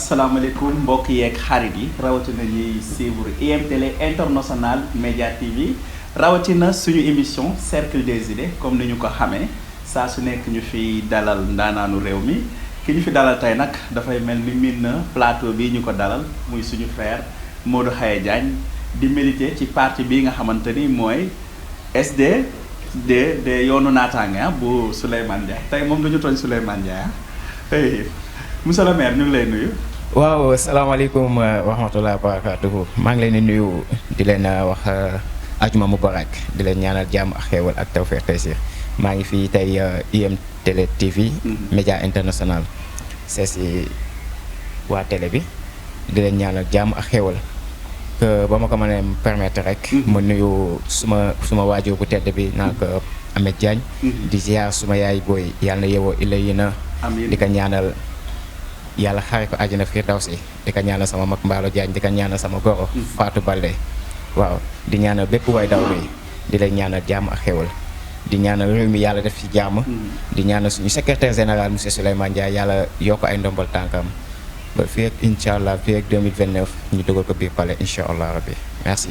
asalaamaaleykum mbokk yeeg xarit yi rawatina ñuy suivre IM Télé International Média TV rawatina suñu émission cercle des idées comme ni ñu ko xamee saa su nekk ñu fi dalal ndaanaanu réew mi ki ñu fi dalal tey nag dafay mel ni miin na plateau bii ñu ko dalal muy suñu frère Modou Khaye Diagne di militer ci parti bii nga xamante ni mooy SD de yoonu naataange bu Souleymane Ndiaye tey moom duñu tooñ Souleymane Ndiaye hey monsieur le maire ñu ngi lay nuyu. waaw salaamaaleykum wa rahmatulah wa barakatuhu maa ngi leen di nuyu di leen wax ajuma mubarak di leen ñaanal jàmm ak xéewal ak tawfeex taysir maa ngi fii tey IM Télé TV. média international c'est si waa télé bi di leen ñaanal jàmm ak xéewal que ba ma ko mënee permettre rek. ma nuyu suma waajur bu tedd bi naa ko Ameth Diagne. di ziar suma yaay booy yàlla na yeewoo illa yi na. di ko ñaanal. yàlla xare ko àjjana firdawsi di ko ñaanal sama mag Mbaalo Diagne di ko ñaanal sama goro Fatou Balde waaw di ñaanal bépp way daw bi di lay ñaanal jàmm ak xéwal di ñaanal réew mi yàlla def ci jàmm di ñaanal suñu secrétaire général monsieur Souleymane Ndiaye yàlla yokk ay ndombal tànkam ba fii ak incha allah fii ak 2029 ñu dugal ko biir palais incha allah rabbi merci.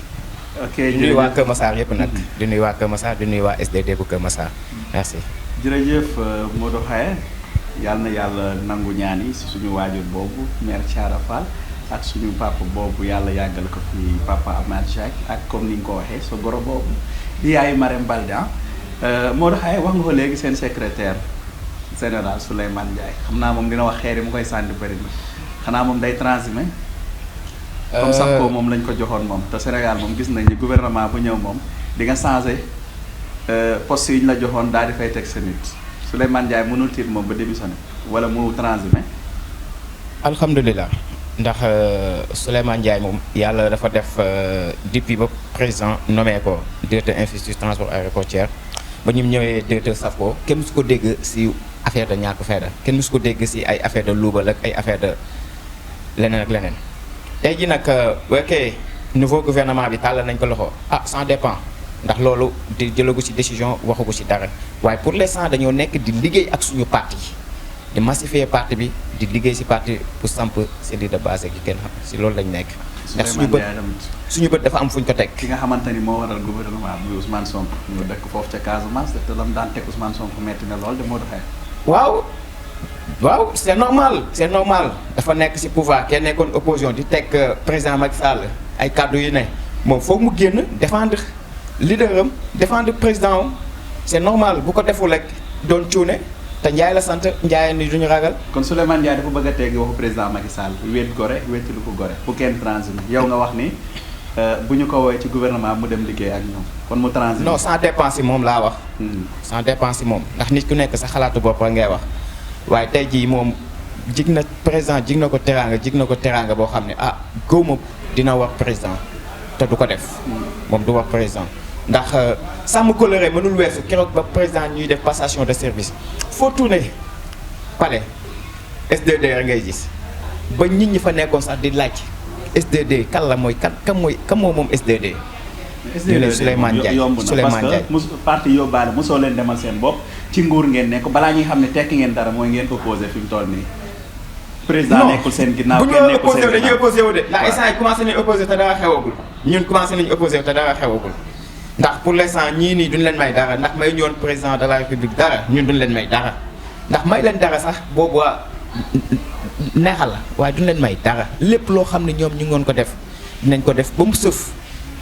ok di nuyu waa Kër Massar yëpp nag di nuyu waa Kër Massar di nuyu waa SDD bu Kër Massar merci. jërëjëf Modou Khaye yàlla na yàlla nangu ñaan yi si suñu waajur boobu mère Thiara Fall ak suñu papa boobu yàlla yàggal ko fi papa Amath Jacques ak comme ni nga ko waxee sa goro boobu di yaayu Marème Balde Modou Khaye wax nga ko léegi seen secrétaire général Souleymane Ndiaye xam naa moom dina wax xeer yi mu koy sànni bëri na xanaa moom day transhumé comme sax ko moom lañ ko joxoon moom te Sénégal moom gis nañ ni gouvernement bu ñëw moom di nga changé poste yi ñu la joxoon daal di fay teg sa nit Souleymane Ndiaye mënul tiit moom ba démissionné wala mu transhumé. alhamdulilah ndax Souleymane Ndiaye moom yàlla dafa def depuis ba président nommé ko directeur infrastructure transport aéroportuaire ba ñu ñëwee directeur SAFCO kenn musu ko dégg si affaire de ñàkk fayda kenn musu ko dégg si ay affaire de luubal ak ay affaire de leneen ak leneen. tey ji nag wekkee nouveau gouvernement bi tàllal nañ ko loxo ça dépend. ndax loolu di jëlagu ci décision waxagu ci dara waaye pour l'instant dañoo nekk di liggéey ak suñu parti di massifier parti bi di liggéey ci parti pour samp cellule de base gi kenn xam ci loolu lañ nekk. ndax suñu bët dafa am fuñ ko teg. ki nga xamante ni moo waral gouvernement bi Ousmane Sonko ñu dëkk foofu ca Casamance te lam daan teg Ousmane Sonko metti na lool de Modou Khaye. waaw c'est normal dafa nekk ci pouvoir kenn nekkoon opposition di teg président Macky Sall ay kàddu yu ne moom foog mu génn défendre. leader am défendre président am c'est normal bu ko deful rek doon cuune te Ndiaye la sant Ndiaye ni duñu ragal. kon Souleymane Ndiaye dafa bëgg a teggi waxu président Macky Sall wéet gore wéetalu ko gore bu kenn transhumé yow nga wax ni bu ñu ko woowee ci gouvernement mu dem liggéey ak ñoom kon mu transhumé. non sans dépense yi moom laa wax. sans dépense yi moom ndax nit ku nekk sa xalaatu bopp ngay wax waaye tey jii moom jig na président jig na ko teraanga boo xam ne góob ma dina wax président te du ko def. moom du wax président. ndax sàmm coloré mënul weesu keroog ba président ñuy def passation de service foo tourné palais SDD rek ngay gis ba nit ñi fa nekkoon sax di laaj SDD kan la mooy kan moom SDD. SDD Souleymane Ndiaye yomb na parce que parti yóbbaale mosoo leen demal seen bopp ci nguur ngeen nekk balaa ñuy xam ne tekki ngeen dara mooy ngeen opposé fi mu toll nii. président nekkul seen ginnaaw kenn nekkul seen ginnaaw dañuy opposé wu de ndax instant yi commencé nañu opposé te dara xewagul ñun commencé nañu opposé te dara xewagul. ndax pour l'instant ñii nii duñ leen may dara ndax may ñoon président de la république dara ñun duñ leen may dara ndax may leen dara sax boobu neexal la waaye duñ leen may dara lépp loo xam ne ñoom ñu ngoon ko def dinañ ko def ba mu sëf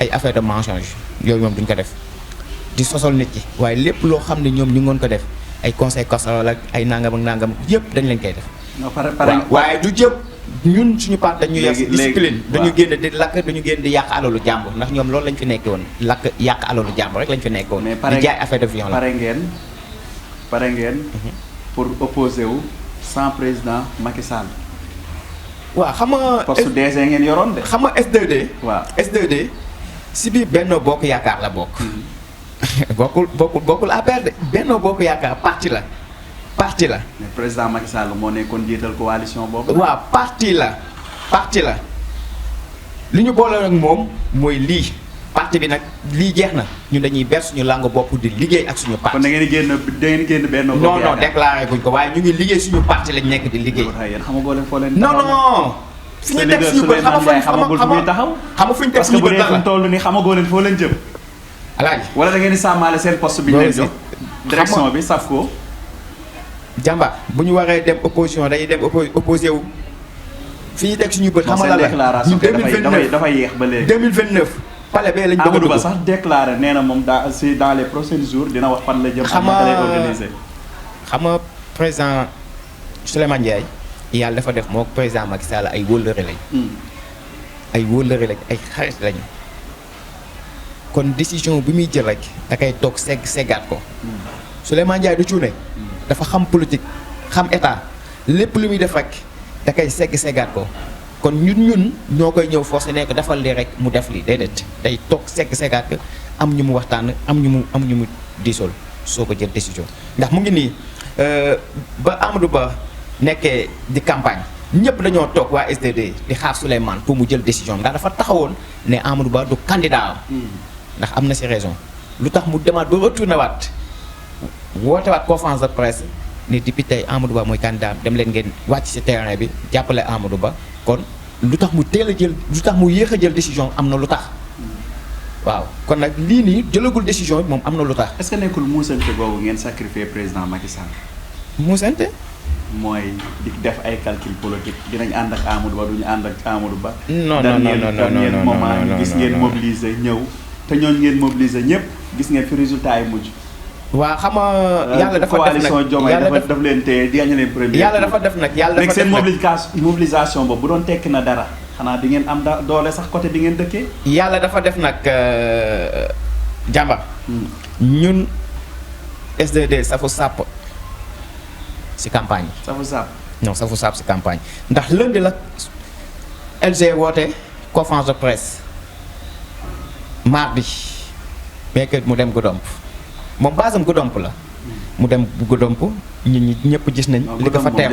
ay affaire de mensonge yooyu moom duñ ko def di sosol nit ki waaye lépp loo xam ne ñoom ñu ngoon ko def ay conseil constitutionnel ak ay nangam ak nangam yëpp dañ leen koy def. waaye du jëpp. ñun suñu part dañu yar discipline dañu génn di lakk dañu génn di yàq alalu jàmbur ndax ñoom loolu lañ fi nekkee woon lakk yàq alalu jàmbur rek lañ fi nekkee woon di jaay affaire de violence pare ngeen pour opposer wu sans président Macky Sall. waaw xam nga poste DG ngeen yoroon de. xam nga SDD. waaw SDD si biir Benno Bokk Yaakaar la bokk. bokkul APR de Benno Bokk Yaakaar parti la. mais président Macky Sall moo nekkoon jiital coalition boobu. waaw parti la li ñu boole nag moom mooy lii parti bi nag lii jeex na ñun dañuy ber suñu langue bopp di liggéey ak suñu parti. kon da ngeen di génn benn. non déclaré guñ ko waaye ñu ngi liggéey suñu parti lañ nekk di liggéey. yéen xamagoo leen foo leen. non. fi ñu teg suñu bët xamagul fu muy taxaw. xam fu ñu teg suñu bët parce que bu dee fu mu toll nii xamagoo leen foo leen jëm. alaaji wala da ngeen di sàmmaale seen poste bi ñu leen jox. direction bi saf ko. jàmba bu ñu waree dem opposition dañuy dem opposé wu. fi ñu teg suñu bët xamal la déclaration dafay yéex ba léegi 2029 pale bee lañ bëgg a Amadou Ba dugg sax déclaré nee na moom si dans les prochains jours dina wax fan la jëm. xam nga lay organiser. xam nga président Souleymane Ndiaye yàlla dafa def moo président Macky Sall ay wóllëre lañ. ay wóllëre lañ ay xarit lañu. kon décision bi muy jël rek da koy toog seggaat ko. Souleymane Ndiaye du cuune. dafa xam politique xam état lépp lu muy def rek da koy seggaat ko. kon ñun ñoo koy ñëw forcé nekk defal lii rek mu def lii déedéet day toog seggaat ko am ñu mu waxtaan am ñu mu diisool soo ko jël décision ndax mu ngi nii ba Amadou Ba nekkee di campagne ñëpp dañoo toog waa SDD di xaar Souleymane pour mu jël décision ndax dafa taxawoon ne Amadou Ba du candidat am ndax am na si raison lu tax mu demaat ba retourné waat woote waat conférence de presse ne depuis tey Amadou Ba mooy candidat am dem leen ngeen wàcc si terrain bi jàppale Amadou Ba kon lu tax mu teel a jël lu tax mu yéex a jël décision am na lu tax waaw kon nag lii nii jëlagul décision bi moom am na lu tax. est-ce que nekkul muusante boobu ngeen sacrifier président Macky Sall. muusante. mooy di def ay calcul politique dinañ ànd ak Amadou Ba duñu ànd ak Amadou Ba. non dernier moment ñu gis ngeen mobiliser ñëw te ñooñu ngeen mobiliser ñëpp gis ngeen fi résultat yi mujj. waa xam nga yàlla dafa def nag coalition Diomaye daf leen téye di leen premier. yàlla dafa def nag yàlla dafa def nag seen mobilisation boobu bu doon tekki na dara xanaa di ngeen am doole sax côté bi ngeen dëkkee. yàlla dafa def nag jàmba. ñun SDD safu sàpp si campagne yi. safu sàpp. non safu sàpp si campagne ndax lundi la LG woote conférence de presse mardi mercredi mu dem Goudomp. moom basam Goudomp la mu dem Goudomp ñi ñëpp gis nañ li ko fa teew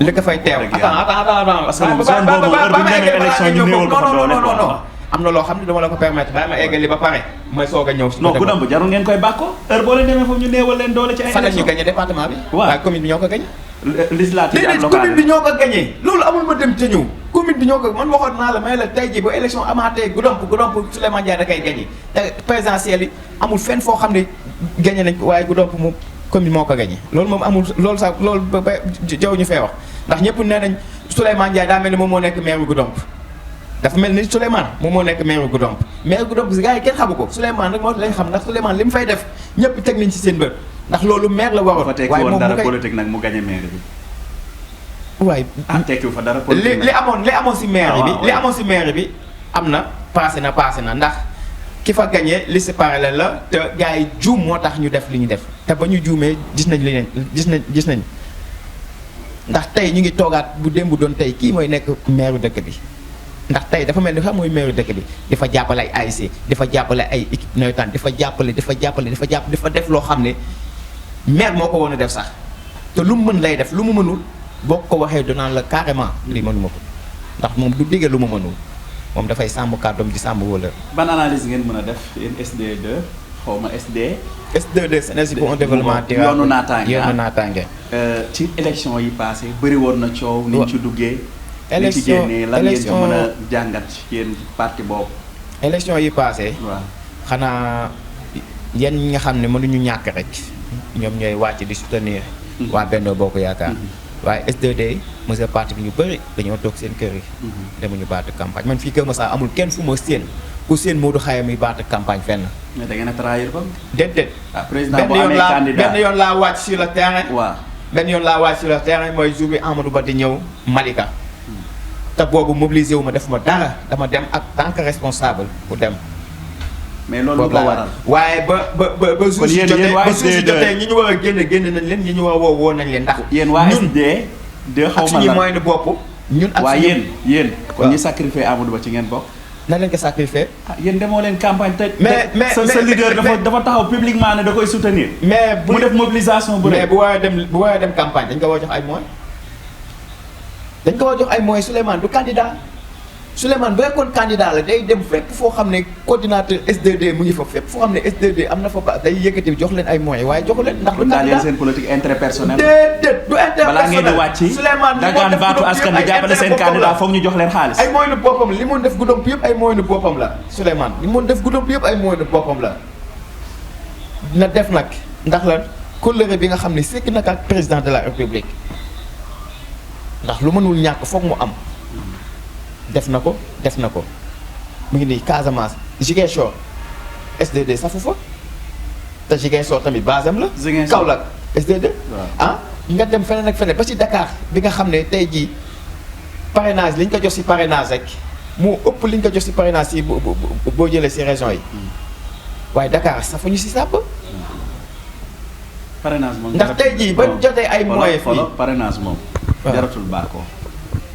li ko fay teew attends parce que moom seen boobu heure bu ñu demee élection ñu néewal ko fa doole non am na loo xam ne dama la ko permettre bàyyi ma eggali ba pare mooy soog a ñëw non Goudomp jarul ngeen koy bàkkoo heure boo leen demee foofu ñu néewal leen doole ci ay fan la ñu gagné département bi waaye commune bi ñoo ko gagné législative ak commune bi ñoo ko gagné loolu amul ma dem te ñëw commune bi ñoo ko man waxoon naa la may la tey jii ba élection amaatee Goudomp Souleymane Ndiaye da koy gagné te présidentielle yi amul fenn foo xam ne gagné nañ ko waaye Goudomp moom commune moo ko gagné loolu moom amul loolu sax loolu ba jaw ñu fee wax ndax ñëpp nee nañ Souleymane Ndiaye daa mel ni moom moo nekk maire Goudomp dafa mel ni Souleymane moom moo nekk maire Goudomp si gars yi kenn xamu ko Souleymane rek moo lañ xam ndax Souleymane li mu fay def ñëpp teg nañ ci seen bët ndax loolu maire la waroon waaye moom dara politique nag mu gagné maire bi waaye tekkiwu fa dara politique li amoon si maire bi li amoon si maire bi am na passé na ndax ki fa gagné liste parallèle la te gars yi juum moo tax ñu def li ñu def te ba ñu juumee gis nañ li gis nañ ndax tey ñu ngi toogaat bu démb doon tey kii mooy nekk maire dëkk bi ndax tey dafa mel ni xam mooy maire dëkk bi dafa jàppale ay ASC dafa jàppale ay équipe nawetaan dafa def loo xam ne maire moo ko woon a def sax te lu mu mën lay def lu mu mënul boo ko waxee danaan la carrément lii mënuma ko ndax moom du digge lu mu mënul moom dafay sàmm kàddoom di sàmm wóolal. ban analyse ngeen mën a def yéen SD2 xaw ma SD. SD2 Synergie pour un développement durable yoonu naataange. ci élection yi passé bëri woon na coow. ni ñu ci duggee. élection ci génnee lan ngeen ci mën a jàngat yéen parti boobu. élection yi passé. waaw xanaa yéen ñi nga xam ne mënuñu ñàkk rek ñoom ñooy wàcc di soutenir. waa Benno Bokk Yaakaar. waaye SD2 monsieur parti bi ñu bëri dañoo toog seen kër yi. demuñu baatu campagne man fii Kër Massar amul kenn fu ma séen ku séen Modou Khaya muy baatu campagne fenn. mais da ngeen a trahir ko. déedéet. président boo amee candidat benn yoon laa wàcc sur le terrain. waaw benn yoon laa wàcc sur le terrain mooy jour bi Amadou Ba di ñëw Malika. te boobu mobilisé wu ma def ma dara dama dem ak tant que responsable bu dem. mais loolu lu ko waral waaye ba jour si jotee ñi ñu war a génn nañ leen ñi ñu war a woo nañ leen ndax. yéen waa SD2 xaw ma suñu moyen de bopp. ñun ak suñu yéen kon ñi sacrifié Amadou Ba ci ngeen bokk. na leen ko sacrifié. yéen demoo leen campagne te. mais sa leader dafa taxaw publiquement ne da koy soutenir. mais mu def mobilisation bu rëy. mais bu war a dem campagne dañ ko war a jox ay moyens. dañ ko war a jox ay moyens Souleymane du candidat Souleymane bu nekkoon candidat la day dem fépp foo xam ne coordinateur SDD mu ngi fa fépp foo xam ne SDD am na fa ba day yëkkati jox leen ay moyens waaye joxu leen ndax kon daal yéen seen politique intérêt personnel. déedéet du intérêt personnel balaa ngeen di wàcc Souleymane dagaan baatu askan bi jàppale seen candidat foog ñu jox leen xaalis. ay moyens boppam li mun def guddoom yëpp ay moyens boppam la Souleymane li mun def guddoom yëpp ay moyens boppam la na def nag ndax la kóllëre bi nga xam ne sekk nag ak président de la république ndax lu mënul ñàkk foog mu am def na ko mu ngi nii Casamance Ziguinchor SDD safu fa te Ziguinchor tamit basam la. Kaolack SDD. nga dem feneen ak feneen ba ci Dakar bi nga xam ne tey jii parrainage li ñu ko jox si parrainage rek moo ëpp li ñu ko jox si parrainage si boo jëlee si région yi waaye Dakar safuñu si sàpp. parrainage moom ndax tey jii ba jotee ay moyens fii parrainage moom. jaratul baakoo.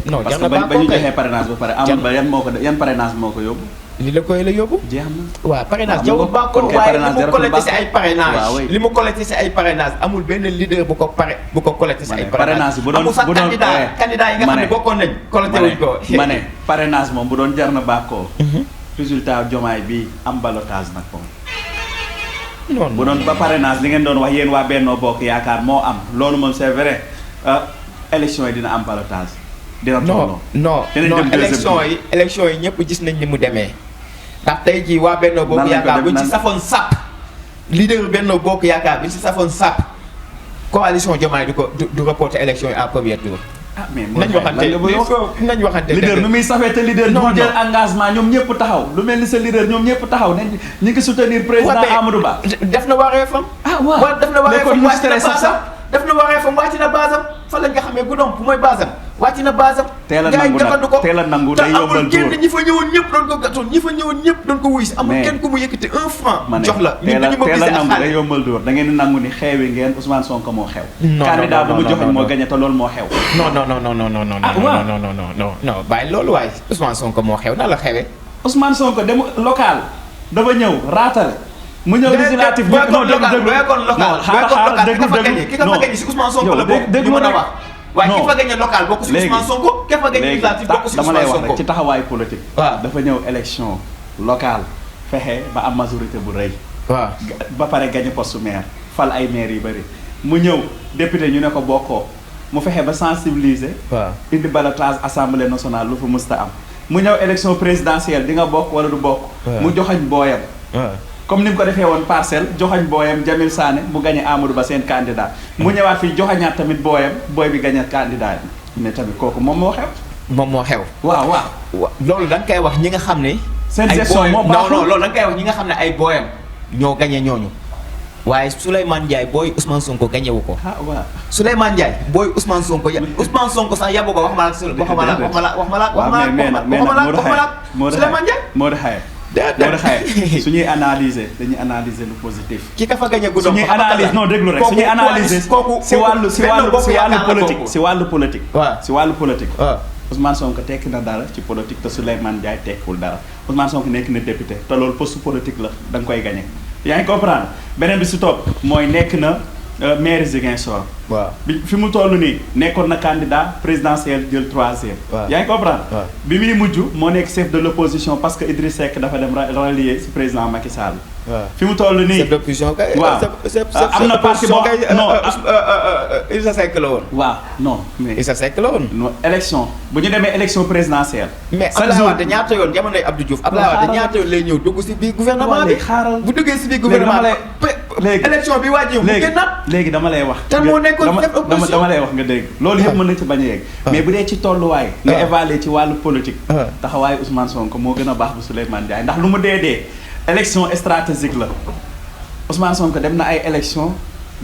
non jar parce na que ba ñu kay joxee parrainage ba pare amul ba yan parrainage moo ko yóbbu. li la koy la yóbbu. jeex na. waaw parrainage waaw jarul baakoo kon kay waaye parrainage li mu collecté si ay parrainage waaw oui. li mu collecté si ay parrainage amul benn leader bu ko collecté si ay parrainage bu doon amul sax bu doon candidat yi nga xam ne bokkoon nañ collecté wuñ ko. ma ne parrainage moom bu doon jar na baakoo. résultat jomaay bi am ballottage nag moom. non bu doon ba parrainage li ngeen doon wax yéen waa Benno Bokk Yaakaar moo am loolu moom c'est vrai élection yi dina am ballottage. dina tolloo non élection yi ñëpp gis nañ ni mu demee ndax tey jii waa Benno Bokk Yaakaar buñ ci safoon sàpp leader Benno Bokk Yaakaar buñ ci safoon sàpp coalition Diomaye du reporter élection yi à premier tour. ah mais nañ waxante leader nu muy safee te leader ñu jël engagement ñoom ñëpp taxaw lu mel ni sa leader ñoom ñëpp taxaw ne ñu ngi soutenir président Amadou Ba. def na wareefam. waaw def na wareefam kon wàcc na baasam def na wareefam wàcc na baasam fa lañ nga xamee bu doon mooy baasam wàcc na baasam. teel a nangu nag teel a nangu day yombal amul kenn ñi fa ñëwoon ñëpp doon ko gàttoon ñi fa ñëwoon ñëpp doon ko wuy si amul kenn ku mu yëkkati 1 franc jox la teel a nangu day yombal dóor da ngeen di nangu ni xeewi ngeen Ousmane Sonko moo xew. candidat bu mu joxoñ moo gagné te loolu moo xew. non bàyyi loolu waaye Ousmane Sonko moo xew na la xewee. Ousmane Sonko dem local dafa ñëw raatale. mu ñëw législatif non ki nga fa gagné si Ousmane Sonko la bokk ñu mën a wax waaye ki fa gagné local bokk si Ousmane Sonko ki fa gagné législatif bokk si dama lay Ousmane wax Sonko rek ci taxawaayu politique. waaw dafa ñëw élection locale fexe ba am majorité bu rëy. waaw ba pare gagné poste maire fal ay maire yu bëri mu ñëw député ñu ne ko bokkoo mu fexe ba sensibiliser. waaw indi ballottage assemblée nationale lu fa musta am mu ñëw élection présidentielle di nga bokk wala du bokk. mu joxañ booyam. comme ni mu ko defee woon parcelle joxañ booyam Jamil Sané mu gagné Amadou Ba seen candidat mu ñëwaat fii joxañaat tamit booyam booy bi gagné candidat yi ne tamit kooku moom moo xew. moom moo xew. waaw loolu da nga koy wax ñi nga xam ne. seen gestion moo baaxul non loolu da nga koy wax ñi nga xam ne ay booyam ñoo gagné ñooñu waaye Souleymane Ndiaye booy Ousmane Sonko gagné wu ko. ah waaw Souleymane Ndiaye booy Ousmane Sonko Ousmane Sonko sax yabu ko wax ma la Souleymane Ndiaye. Modou Xaye suñuy analyser dañuy analyser lu positif. ki ka fa gagné gu doon suñuy analyse non déglu rek suñuy analyser si wàllu politique. waaw si wàllu politique. waaw Ousmane Sonko tekki na dara ci politique te Souleymane Ndiaye tekkiwul dara Ousmane Sonko nekk na député te loolu poste politique la da nga koy gagné. yaa ngi comprendre beneen bi si topp mooy nekk na maire Ziguinchor. waaw bi fi mu toll nii nekkoon na candidat présidentiel jël 3e. waaw yaa ngi comprendre. bi muy mujj moo nekk chef de l' opposition parce que Idriss Seck dafa dem rallier si président Macky Sall. waaw fi mu toll nii chef d' opposition kay. waaw am na parti boo non Idrissa Seck la woon. waaw non mais Idrissa Seck la woon. non élection bu ñu demee élection présidentielle. mais Abdoulaye Wade ñaata yoon jamonoy Abdou Diouf Abdoulaye Wade ñaata yoon lay ñëw dugg si biir gouvernement bi. xaaral bu duggee si biir gouvernement léegi élection bi waa ji mu génnaat. léegi dama lay wax. kan moo nekkoon chef opposition dama lay wax nga dégg. loolu yëpp mën na ci bañ a yegg. mais bu dee ci tolluwaay. nga évaluer ci wàllu politique. taxawaayu Ousmane Sonko moo gën a baax bu Souleymane Ndiaye ndax lu mu dee élection stratégique la Ousmane Sonko dem na ay élection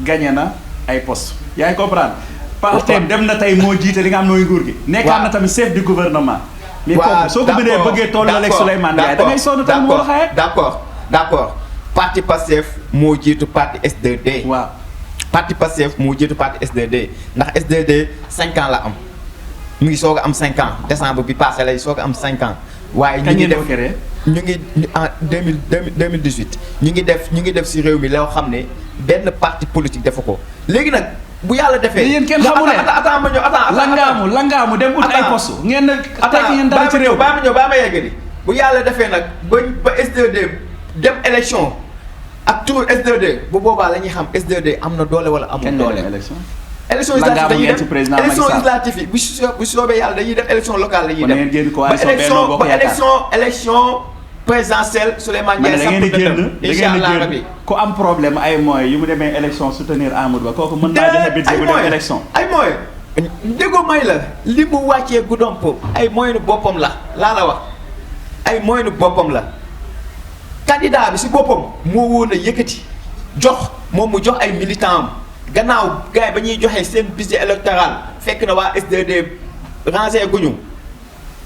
gagné na ay poste yaa ngi comprendre. parti dem na tey moo jiite li nga xam nooy nguur gi. nekkaat na tamit chef du gouvernement. mais kooku soo ko bëggee toll ak Souleymane Ndiaye da ngay sonn tam moo xaye. d'accord parti Pastef moo jiitu parti SDD. waaw parti Pastef moo jiitu parti SDD ndax SDD 5 ans la am mu ngi soog a am 5 ans décembre bi passé lay soog a am 5 ans. waaye ñu ngi def ñu ngi en 2018 ñu ngi def si réew mi loo xam ne benn parti politique defu ko léegi nag bu yàlla defee. yéen kenn xamu leen attends ma ñëw attends. langaamu dem ut ay poste ngeen ne. tekki ngeen dara ci réew baa ma ñëw baa ma yeggali. bu yàlla defee nag ba SDD dem élection ak turu SDD bu boobaa la ñuy xam SDD am na doole wala amul doole. élection législative dañuy dem élection législative yi bu soobee yàlla dañuy def élection locale la ñuy dem. ba élection présidentielle Souleymane Ndiaye samp dëndam incha allah rabi ku am problème ay moyens yu mu demee élection soutenir Amadou Ba kooku mën naa joxe budget bu dem élection. ay moyens déggoo may la li mu wàccee guddomp ay moyens boppam la laa la wax ay moyens boppam la. candidat bi si boppam moo woon a yëkkati jox moom mu jox ay militants am gannaaw gars yi ba ñuy joxe seen budget électoral fekk na waa SDD rangé guñu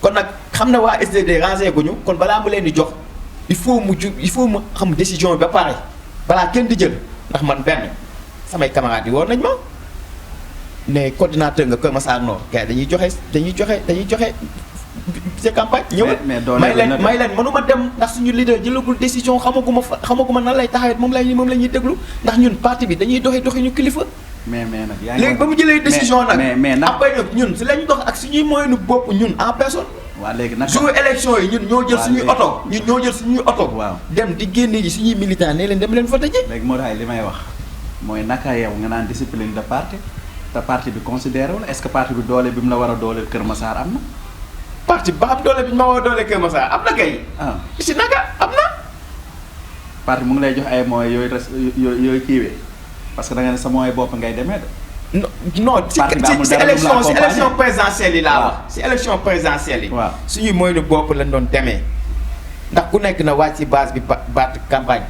kon nag xam na waa SDD rangé guñu kon balaa mu leen di jox il faut mu xam décision bi ba pare balaa kenn di jël ndax man benn samay camarades yi woon nañ ma ne coordinateur nga Kër Massar Nord gars yi dañuy joxe ci campagne ñëwal may leen mënuma dem ndax suñu leader jëlagul décision xamaguma nan lay taxawet moom la ñuy déglu ndax ñun parti bi dañuy doxi ñu kilifa. mais nag yaa ngi léegi ba mu jëlee décision nag mais nag après nag ñun si lañ dox ak suñuy moyenu bopp ñun en personne. waaw léegi nag jour élection yi ñun ñoo jël suñuy oto waaw dem di génne ji suñuy militants ne leen dem leen voté ji. léegi moo tax li may wax mooy naka yow nga naan discipline de parti te parti bi considéré wala est-ce que parti bi doole bi mu la war a dooleel Kër Massar am na. parti ba am doole bi ñu ma woo doole Kër Massar am na kay. si naka am na. parti mu ngi lay jox ay moyens yooyu kiiwee parce que da nga ne sa moyen bopp ngay demee de. non si élection présidentielle yi laa wax. si élection présidentielle yi. waaw suñuy moyenu bopp lañ doon demee ndax ku nekk na wàcc ci base bi baat campagne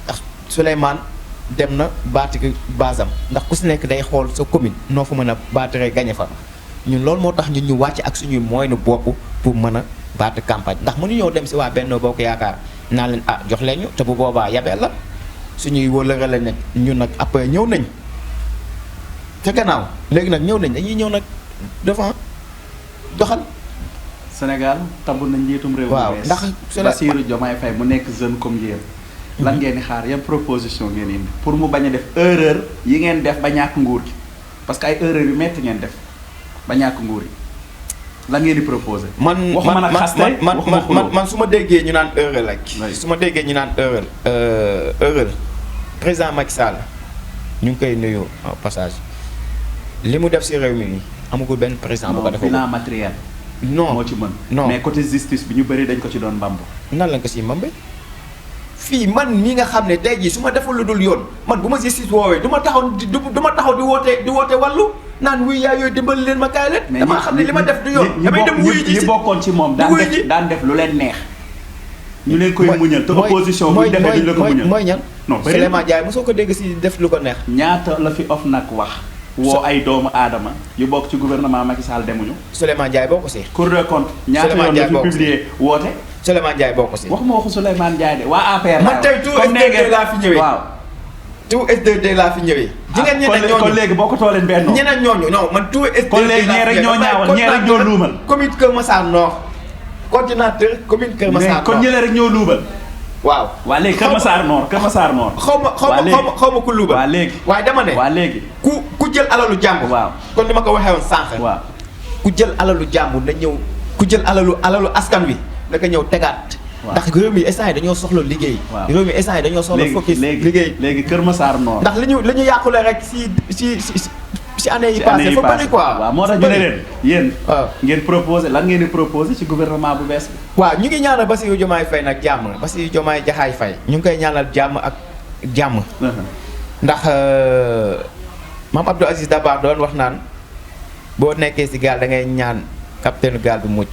ndax Souleymane dem na baati base am ndax ku si nekk day xool sa commune noo fa mën a baateree gañe fa. ñun loolu moo tax ñun ñu wàcc ak suñuy moyenu bopp pour mën a baat campagne ndax mënuñoo dem si waa Benno Bokk Yaakaar naa leen jox leen ñu te bu boobaa yabeel la suñuy wóllëre la nekk ñun nag après ñëw nañ ca gannaaw léegi nag ñëw nañ dañuy ñëw nag devant doxal. Sénégal tabu na njiitum réew. waaw ndax Bassirou Diomaye Faye mu nekk jeune comme yéen. lan ngeen di xaar yan proposition ngeen indi pour mu bañ a def erreur yi ngeen def ba ñàkk nguur gi parce que ay erreur yu metti ngeen def. ba ñàkk nguur yi lan ngeen di proposer. man su ma déggee ñu naan erreur rek. su ma déggee ñu naan erreur président Macky Sall ñu ngi koy nuyu au passage li mu def si réew mi nii amagul benn président bu ko defee. bilan matériel. non moo ci mën. non mais côté justice bi ñu bëri dañ ko ci doon mbamb. nan lañ ko si mbambe fii man mi nga xam ne tey jii su ma defal lu dul yoon man bu ma justice woowee du ma taxaw di woote wàllu. naan wuy yaay yooyu dimbali leen ma kaay leen. damaa xam ne li ma def du yoon. damay dem wuy ji ñi bokkoon ci moom daan def lu leen neex. ñu leen koy muñal te opposition bu ñu defee duñ la ko muñal. mooy ñan non Souleymane Ndiaye mosoo ko dégg si def lu ko neex. ñaata la fi nag wax. woo ay doomu aadama yu bokk ci gouvernement Macky Sall demuñu. Souleymane Ndiaye bokk si. Cour des comptes ñaata yoon la fi publier woote. Souleymane Ndiaye bokk si. waxuma waxu Souleymane Ndiaye de waa APR. man tey tout SDD laa fi ñëwee waaw. tout SDD laa fi ñëwee. jigéen ñeneen ñooñu kon léegi boo ko tooleen benn. ñeneen ñooñu non man tout SDD. kon léegi ñee rek ñoo ñaawal ñee rek ñoo luubal. commune Kër Massar Nord. coordinateur commune Kër Massar Nord. kon ñële rek ñoo luubal. waaw. waa léegi Kër Massar Nord Kër Massar Nord. xaw ma ku luubal. waa léegi waaye dama ne. waa léegi ku jël alalu jàmbur. waaw kon ni ma ko waxee woon sànq. waaw ku jël alalu jàmbur na ñëw ku jël alalu askan wi naka ñëw tegaat. ndax réew mi instant yi dañoo soxla liggéey. réew mi instant yi dañoo soxla focus liggéey. léegi Kër Massar Nord. ndax li ñu yàqule rek si année yi passé fa bëri quoi. waaw moo tax ñu ne leen yéen. ngeen proposé lan ngeen di proposé ci gouvernement bu bees bi. waaw ñu ngi ñaanal Bassirou Diomaye Faye nag jàmm Bassirou Diomaye Diakhar Faye ñu ngi koy ñaanal jàmm ak jàmm. ndax maam Abdou Aziz Dabakh doon wax naan boo nekkee si gaal da ngay ñaan capitaine gaal bi mucc.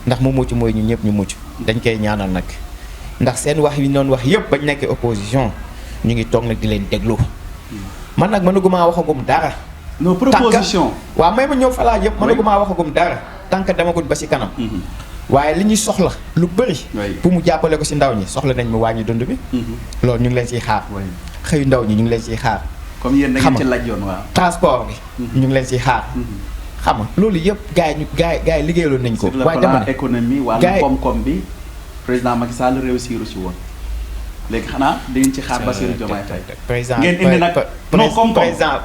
ndax mu mucc mooy ñu ñëpp ñu mucc. dañ koy ñaanal nag ndax seen wax yi ñu doon wax yëpp bañ nekkee opposition ñu ngi toog nag di leen déglu man nag mënuguma waxagum dara. nos propositions. waaw may ma ñëw fa laa yëpp mënuguma waxagum dara tant que demagul ba si kanam. waaye li ñuy soxla lu bëri. pour mu jàppale ko si ndaw ñi soxla nañ mu wàññi dund bi. loolu ñu ngi leen siy xaar. xëyu ndaw ñi ñu ngi leen siy xaar. comme yéen da ngeen ci laaj yoon waaw. transport bi. ñu ngi leen siy xaar. xam nga loolu yëpp gars yi liggéeyaloon nañ ko. waaye dama ne économie wàllu koom-koom bi président Macky Sall réussir ci woon. léegi xanaa di ngeen ci xaar Bassirou Diomaye Faye. président ngeen indi nag non comme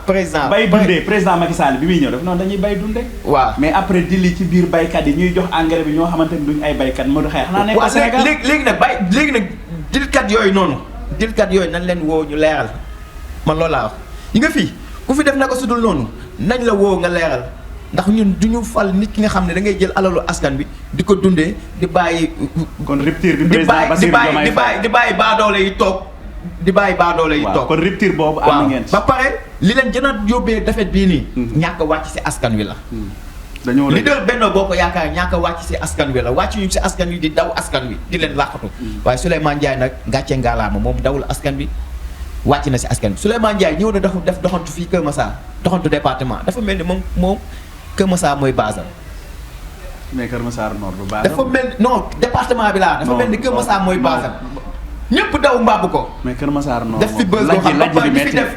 président bay dundee président Macky Sall bi muy ñëw daf noonu dañuy bay dundee. waaw mais après dili ci biir baykat yi ñuy jox engrais bi ñoo xamante ni duñ ay baykat Modou Xaye xanaa nekk Sénégal léegi nag dilkat yooyu noonu dilkat yooyu nañ leen woo ñu leeral man loolu laa wax yi nga fii ku fi def na ko sudul noonu nañ la woo nga leeral ndax ñun du ñu fal nit ki nga xam ne da ngay jël alalu askan bi di ko dundee di bàyyi. kon rupture bi président Bassirou Diomaye Faye di bàyyi baadoole yi toog di bàyyi baadoole yi toog. kon rupture boobu am ngeen ba pare li leen gën a yóbbee defet bii nii. ñàkk a wàcc si askan wi la. dañoo leader Benno Bokk Yaakaar ñàkk a wàcc si askan wi la wàcc ñu si askan wi di daw askan wi di leen làqatu. waaye Souleymane Ndiaye nag gàcce ngaalaama moom dawul askan bi wàcc na si askan bi Souleymane Ndiaye ñëw na def doxantu fii Kër Massar doxantu département dafa mel ni moom Kër Massar mooy base am. mais Kër Massar Nord du base am. dafa mel non département bi laa. dafa mel ni Kër Massar mooy base am. ñëpp daw mbàbb ko. mais Kër Massar Nord def fi bës boo xam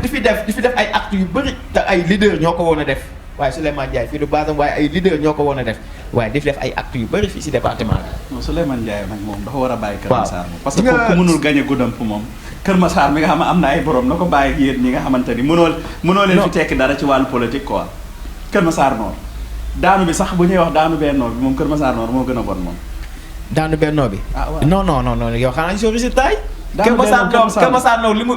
di fi def ay actes yu bëri te ay leader ñoo ko woon a def waaye Souleymane Ndiaye fii du base am waaye ay leader ñoo ko woon a def waaye di fi def ay actes yu bëri fii si département bi. non Souleymane Ndiaye nag moom dafa war a bàyyi Kër Massar moom. parce que ku mënul gañe Goudomp moom. Kër Massar mi nga xam ne am na ay borom na ko bàyyi ak yéen ñi nga xamante ni mënoo leen fi tekki dara ci wàllu politique quoi. Kër Massar Nord daanu bi sax bu ñuy wax daanu Benno bi moom Kër Massar Nord moo gën a bon moom. daanu Benno bi. ah waaw non yow xanaa gisoo résultat yi. daanu Kër Massar Nord li mu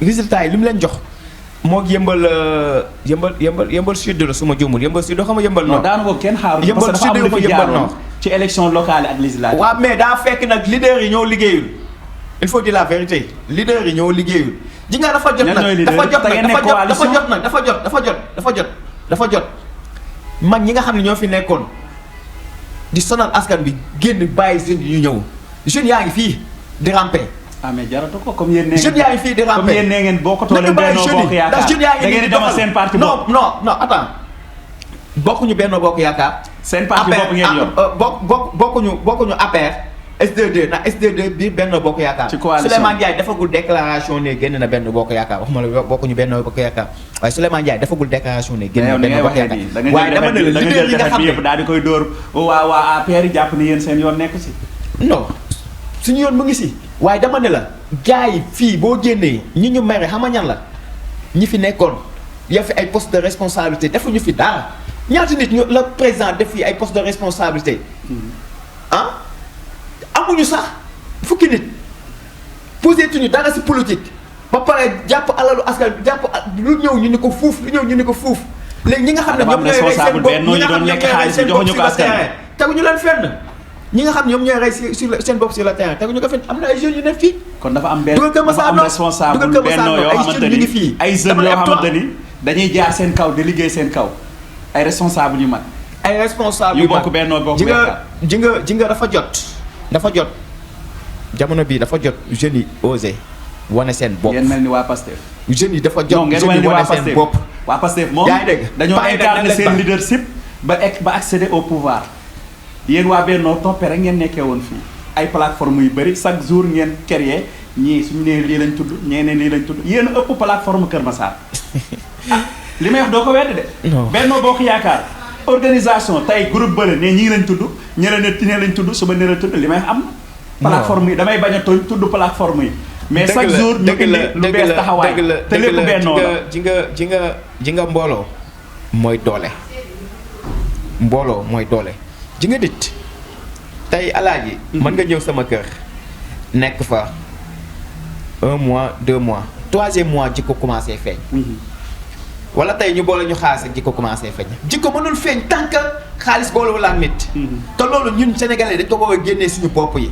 résultat yi li mu leen jox. moo yëmbal sud la su ma juumul yëmbal sud xam nga yëmbal nord. non daanu boobu kenn xaarul. yëmbal parce que dafa am lu fi yëmbal nord ci élection locale ak législative. waaw mais daa fekk nag leader yi ñoo liggéeyul. il faut dire la vérité leader yi ñoo liggéeyul. ji nga dafa jot nag mag ñi nga xam ne ñoo fi nekkoon di sonal askan bi génn bàyyi jeunes yi ñu ñëw jeunes yaa ngi fii di ramper. ah mais jaratu ko comme yéen nee jeunes yaa ngi fii di ramper comme yéen nee ngeen boo ko toolee Benno Bokk Yaakaar ndax jeunes yaa ngi da ngeen di demal seen parti bopp. non attends bokkuñu Benno Bokk Yaakaar. seen parti bopp ngeen yor bokkuñu APR. SD2 na SD2 biir Benno Bokk Yaakaar. ci coalition Souleymane Ndiaye defagul déclaration ne génn na Benno Bokk Yaakaar waxuma la bokkuñu Benno Bokk Yaakaar waaye Souleymane Ndiaye defagul déclaration ne génn na Benno Bokk Yaakaar. waaye dama ne la leader yi nga xam ne yëpp daal di koy dóor waa APR yi jàpp ni yéen seen yoon nekk si. non suñu yoon mu ngi si. waaye dama ne la gars yi fii boo génnee ñi ñu mere xam nga ñan la ñi fi nekkoon ya fi ay poste de responsabilité defuñu fi dara ñaata nit ñu la président def fi ay poste de responsabilité ah. amuñu sax fukki nit posé tuñu dara si politique ba pare jàpp alalu askan jàpp lu ñëw ñu ni ko fuuf léegi ñi nga xam ne ñoom ñooy rey seen bopp ñi nga xam ne ñoom ñooy rey seen bopp sur le terrain teguñu leen fenn ñi nga xam ne ñoom ñooy rey seen bopp sur le terrain teguñu ko fenn am na ay jeunes yu nekk fii. kon dafa am responsable Benno yoo xamante ni ay jeunes yoo xamante ni dañuy jaar seen kaw di liggéey seen kaw ay responsable yu mag. ay responsable yu bokk Benno Bokk Yaakaar ji nga dafa jot jamono bii dafa jot jeunes yi osé wane seen bopp. ngeen mel ni waa Pastef. jeunes yi dafa jot jeunes yi wane seen bopp. waa Pastef moom yaa ngi dégg dañoo incarner seen leadership ba accéder au pouvoir. yéen waa Benno toppee rek ngeen nekkee woon fii ay plateforme yu bëri chaque jour ngeen créer ñii suñu nee lii lañ tudd ñeneen lii lañ tudd yéen a ëpp plateforme Kër Massar. li may wax doo ko wedd de. non Benno Bokk Yaakaar. organisation tey groupe bële ne ñii lañ tudd ñeneen ne tinee lañ tudd suba ne la tudd li may am. plateforme yi damay bañ a tooñ tudd plateforme yi. mais chaque jour ñu indi lu bees taxawaay te lépp Benno la ji nga mbooloo mooy doole. mbooloo mooy doole ji nga dit tey alaaji mën nga ñëw sama kër nekk fa 1 mois 2 mois 3e mois ji ko commencé feeñ. wala tey ñu boole ñu xaalis ak jikko commencé feeñ jikko mënul feeñ tant que xaalis boolewul ak nit. te loolu ñun sénégalais dañ ko war a génnee suñu bopp yi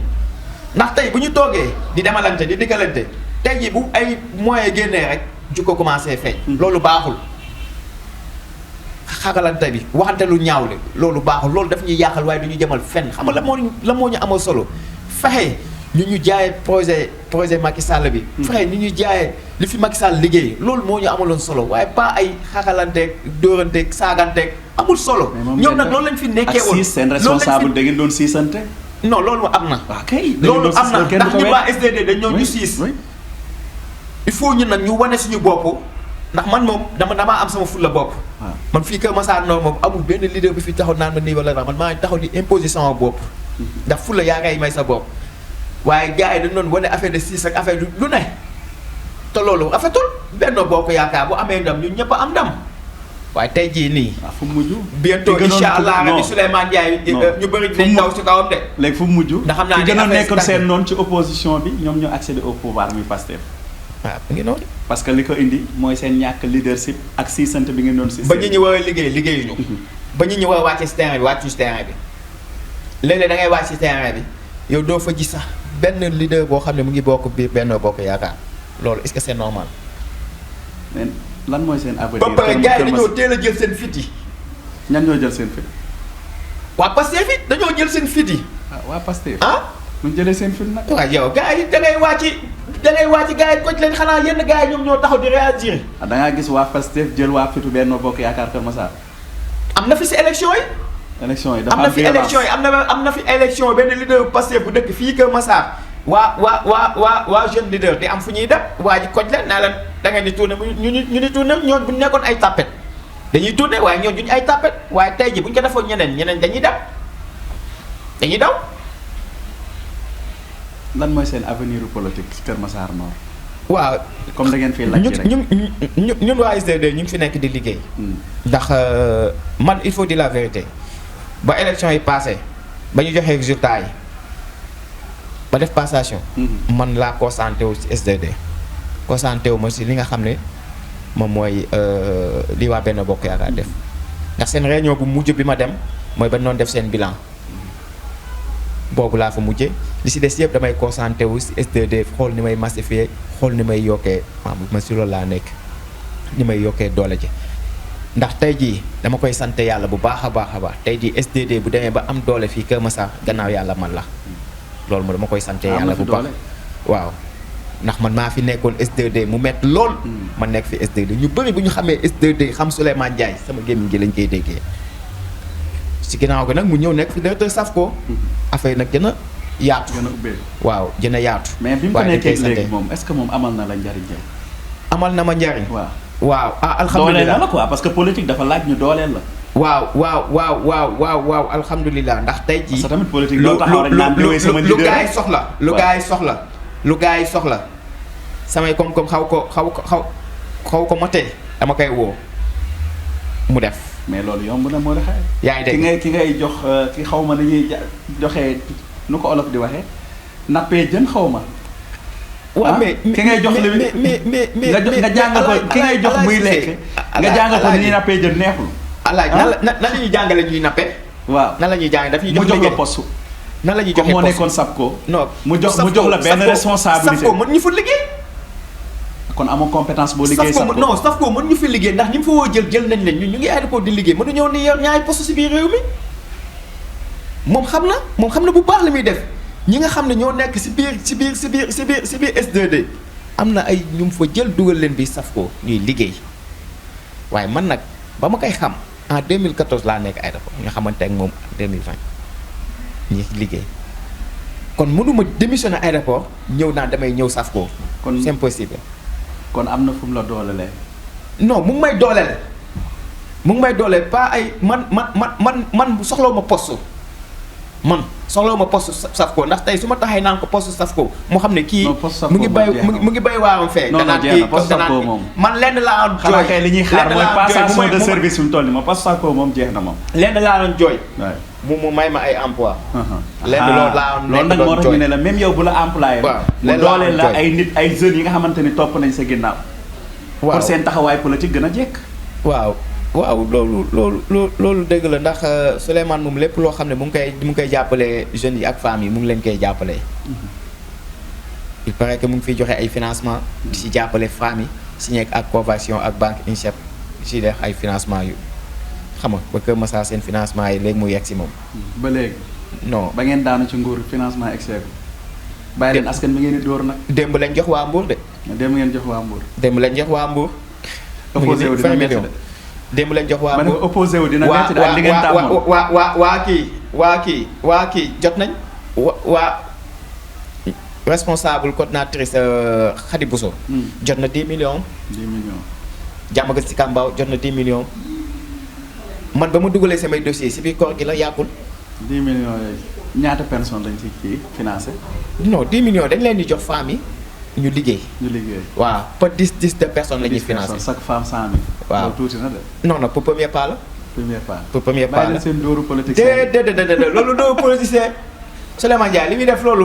ndax tey bu ñu toogee di demalante di diggalante tey jii bu ay moyens génnee rek jikko commencé feeñ. loolu baaxul xagalante bi waxante lu ñaaw le loolu baaxul loolu daf ñuy yàqal waaye du ñu jëmal fenn xam nga la moo ñu amal solo fexe. ñu jaayee projet Macky Sall bi. fexe ñu jaayee li fi Macky Sall liggéey loolu moo ñu amaloon solo waaye pas ay xaxalanteeg dóoranteeg saaganteeg amul solo. ñoom nag loolu lañ fi nekkee woon ak seen responsable da ngeen doon siisante. non loolu am na. waaw kay loolu am na ndax ñu waa SDD dañ ñoo ñu siis. il faut ñun nag ñu wane suñu bopp ndax man moom damaa am sama fulla bopp. man fii Kër Massar Nord moom amul benn leader bi fi taxaw naan ma nii wala man maa ngi taxaw di imposer sama bopp ndax fulla yaa ngay may sa bopp. waaye gars yi dañu doon wane affaire de siis ak affaire lu ne te loolu rafetul. Benno Bokk Yaakaar bu amee ndam ñun ñëpp a am ndam waaye tey jii nii. waaw fu mu mujj. bientôt incha allah rabi Souleymane Ndiaye ñu bëri dinañ daw ci kawam de. léegi fu mu mujj. ndax xam naa ne ki gënoon nekkoon seen noonu ci opposition bi ñoom ñoo accéder au pouvoir muy Pastef. waaw mu ngi noonu. parce que li ko indi mooy seen ñàkk leadership ak siisante bi ngeen doon si. ba ñu war a liggéey liggéeyuñu. ba ñu war a wàcce si terrain bi wàccu si terrain bi léeg-léeg da ngay wàcc si terrain bi yow doo fa gis sax benn leader boo xam ne mu ngi bokk biir Benno Bokk Yaakaar loolu est-ce que c'est normal. mais lan mooy seen avenir. ba pare gars yi dañoo teel a jël seen fit yi. ñan ñoo jël seen fit. waa Pastef it dañoo jël seen fit yi. waa Pastef. ñu jëlee seen fit nag. waaw yow gars yi da ngay wàcc gars yi koj leen xanaa yenn gars yi ñoom ñoo taxaw di réagir. da ngaa gis waa Pastef jël waa fitu Benno Bokk Yaakaar Kër Massar. am na fi si élection yi. élection yi dafa am na fi élection yi am na fi élection benn leader Pastef bu dëkk fii Kër Massar waa jeune leader di am fu ñuy dem waa ji koj leen naa leen da ngeen di tourné ñu ni tourné ñoom bu ñu nekkoon ay tapet dañuy tourné waaye ñoom duñu ay tapet waaye tey ji bu ñu ko defoon ñeneen dañuy dañuy daw. lan mooy seen avenir politique ci Kër Massar Nord. waaw comme da ngeen fi laaj rek ñun waa SDD ñu ngi fi nekk di liggéey. ndax man il faut dire la vérité ba élection yi passé ba ñu joxee résultat yi ba def passation. man laa concentré wu ci SDD. concentré wu ma si li nga xam ne moom mooy li waa Benno Bokk Yaakaar def ndax seen réunion bu mujj bi ma dem mooy ba noonu def seen bilan boobu laa fa mujje li si des yëpp damay concentré wu si SDD xool ni may massifier xool ni may yokkee ma si loolu laa nekk ni may yokkee doole ji ndax tey jii dama koy sant yàlla bu baax a baax tey jii SDD bu demee ba am doole fii Kër Massar gannaaw yàlla man la loolu dama koy sant yàlla bu baax waaw ndax man maa fi nekkoon SDD mu métti lool ma nekk fi SDD ñu bëri bu ñu xamee SDD xam Souleymane Ndiaye sama gémmiñ gi lañ koy déggee si ginnaaw gi nag mu ñëw nekk fi directeur SAFCO affaire nag gën a yaatu. gën a ubbeeku waaw gën a yaatu. mais bi mu ko nekkee léegi moom est-ce que moom amal na la njariñ. amal na ma njariñ. waaw dooleel alhamdulilah la quoi parce que politique dafa laaj ñu dooleel la. waaw alhamdulilah ndax tey jii. parce que tamit politique doo taxaw rek naan lu lu gaa yi soxla. lu gaa yi soxla samay koom-koom xaw ko motee dama koy woo mu def. mais loolu yomb na moo la xay. yaa ngi dégg ki ngay jox ki xaw ma dañuy joxe nu ko olof di waxee nappee jën xaw ma. waaw mais ki ngay jox nga jàngal ko ki ngay jox muy lekk. nga jàngal ko ni ñuy nappee jën neexul. alaaj nan la ñuy jàngale ñuy nappe. waaw nan la ñuy jàng daf ñuy jox mu jox la poste. nan la ñuy joxe poste moo nekkoon SAPCO. non mu jox la benn responsabilité. SAPCO mën ñu fa liggéey. kon amoo compétence boo liggéey SAPCO non SAPCO mën ñu fi liggéey ndax ñi mu fa woo jël nañ leen ñu ngi aéroport di liggéey mënu ñëw ni yor ñaari poste si biir réew mi moom xam na bu baax li muy def ñi nga xam ne ñoo nekk si biir SDD am na ay ñu mu fa jël dugal leen bi SAPCO ñuy liggéey waaye man nag ba ma koy xam en 2014 laa nekk aéroport nga xamante ak moom en 2020 ñi liggéey kon mënuma démissionner aéroport ñëw naa damay ñëw SAPCO kon c'est impossible. kon am na fu mu la doolelee. non mu ngi may dooleel pas ay man soxlawu ma poste man soxlawu ma poste SAPCO ndax tey su ma taxee naan ko poste SAPCO moo xam ne kii mu ngi bay waaram fee. non jeex na poste SAPCO moom man lenn laa doon jooy. xanaa li ñuy xaar mooy passation de service mu toll nii moom poste SAPCO moom jeex na moom. lenn laa doon jooy. mu may ma ay emploi lenn loolu laa doon loolu nag moo tax ñu ne la même yow bu la employé. waaw mu dooleel la ay nit ay jeunes yi nga xamante ni topp nañ sa ginnaaw. waaw pour seen taxawaay politique gën a jekk. waaw loolu dëgg la ndax Souleymane moom lépp loo xam ne mu ngi koy jàppale jeunes yi ak femmes yi mu ngi leen koy jàppale. il paraît que mu ngi fiy joxe ay financement di si jàppale femmes yi signé ak convention ak banque INSEP si def ay financement yu xam nga ba Kër Massar seen financement yi léegi mu yegg si moom. ba léegi. non ba ngeen daanu ci nguur financement excès bàyyi leen askan bi ngeen di dóor nag. démb lañ jox waa Mbour de. démb ngeen jox waa Mbour. démb lañ jox waa Mbour. opposé wu dina métti de. démb lañ jox waa Mbour. ma ne opposé wu dina métti de ak li ngeen tàmmoon. waa kii jot nañ. waa responsable coordinatrice Khady Bousso. jot na 10 millions. 10 millions. Diamaguène Sicap Mbao jot na 10 millions. man ba ma dugalee samay dossier si biir koor gi la yàggul 10 millions yooyu ñaata personnes lañ ci kii financé. non 10 millions dañ leen di jox femmes yi ñu liggéey. ñu liggéey. waaw pas 10 de personnes la ñuy financé. chaque femme 100 000. waaw loolu tuuti na de. non non pour premier pas la. première part. pour premier pas bàyyi la leen seen dóoru politique. déedéet loolu doo politicien Souleymane Ndiaye li muy def loolu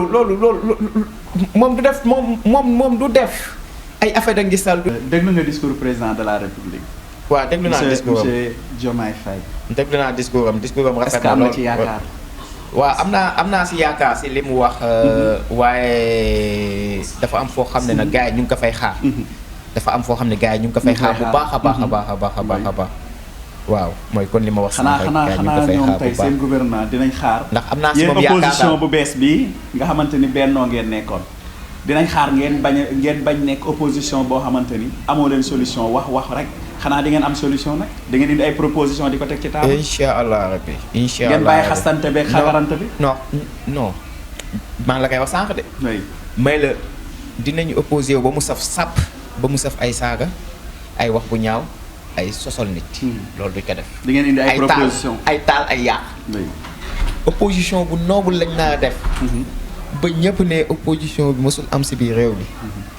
moom du def moom du def ay affaire da ngisal. déglu nga discours président de la république. waaw déglu naa discours am monsieur Diomaye Faye. déglu naa discours am est-ce rafet que na am lool na ci yaakaar. waaw am naa si yaakaar si li mu wax. waaye dafa am foo xam ne nag gars yi ñu ngi ko fay xaar. dafa am foo xam ne gars yi ñu ngi ko fay xaar bu baax a baax a baax a baax a baax a baax. waaw mooy kon li ma wax. xanaa ñoom tey seen gouvernement dinañ xaar. ndax am naa si moom yéen yaakaar opposition bu bees bi nga xamante ni bennoo ngeen nekkoon. dinañ xaar ngeen bañ nekk opposition boo xamante ni amoo leen solution wax rek xanaa di ngeen am solution nag da ngeen indi ay proposition di ko teg ci table. incha allah rabbi incha allah ngeen bàyyi xastante beeg xagarante bi. non maa ngi la koy wax sànq de. oui may la dinañu opposé wu ba mu saf sàpp ba mu saf ay saaga ay wax bu ñaaw ay sosol nit. loolu duñ ko def. di ngeen indi ay proposition ay taal ay yàq. opposition bu noble lañ naa def. ba ñëpp ne opposition bi mosul am si biir réew mi.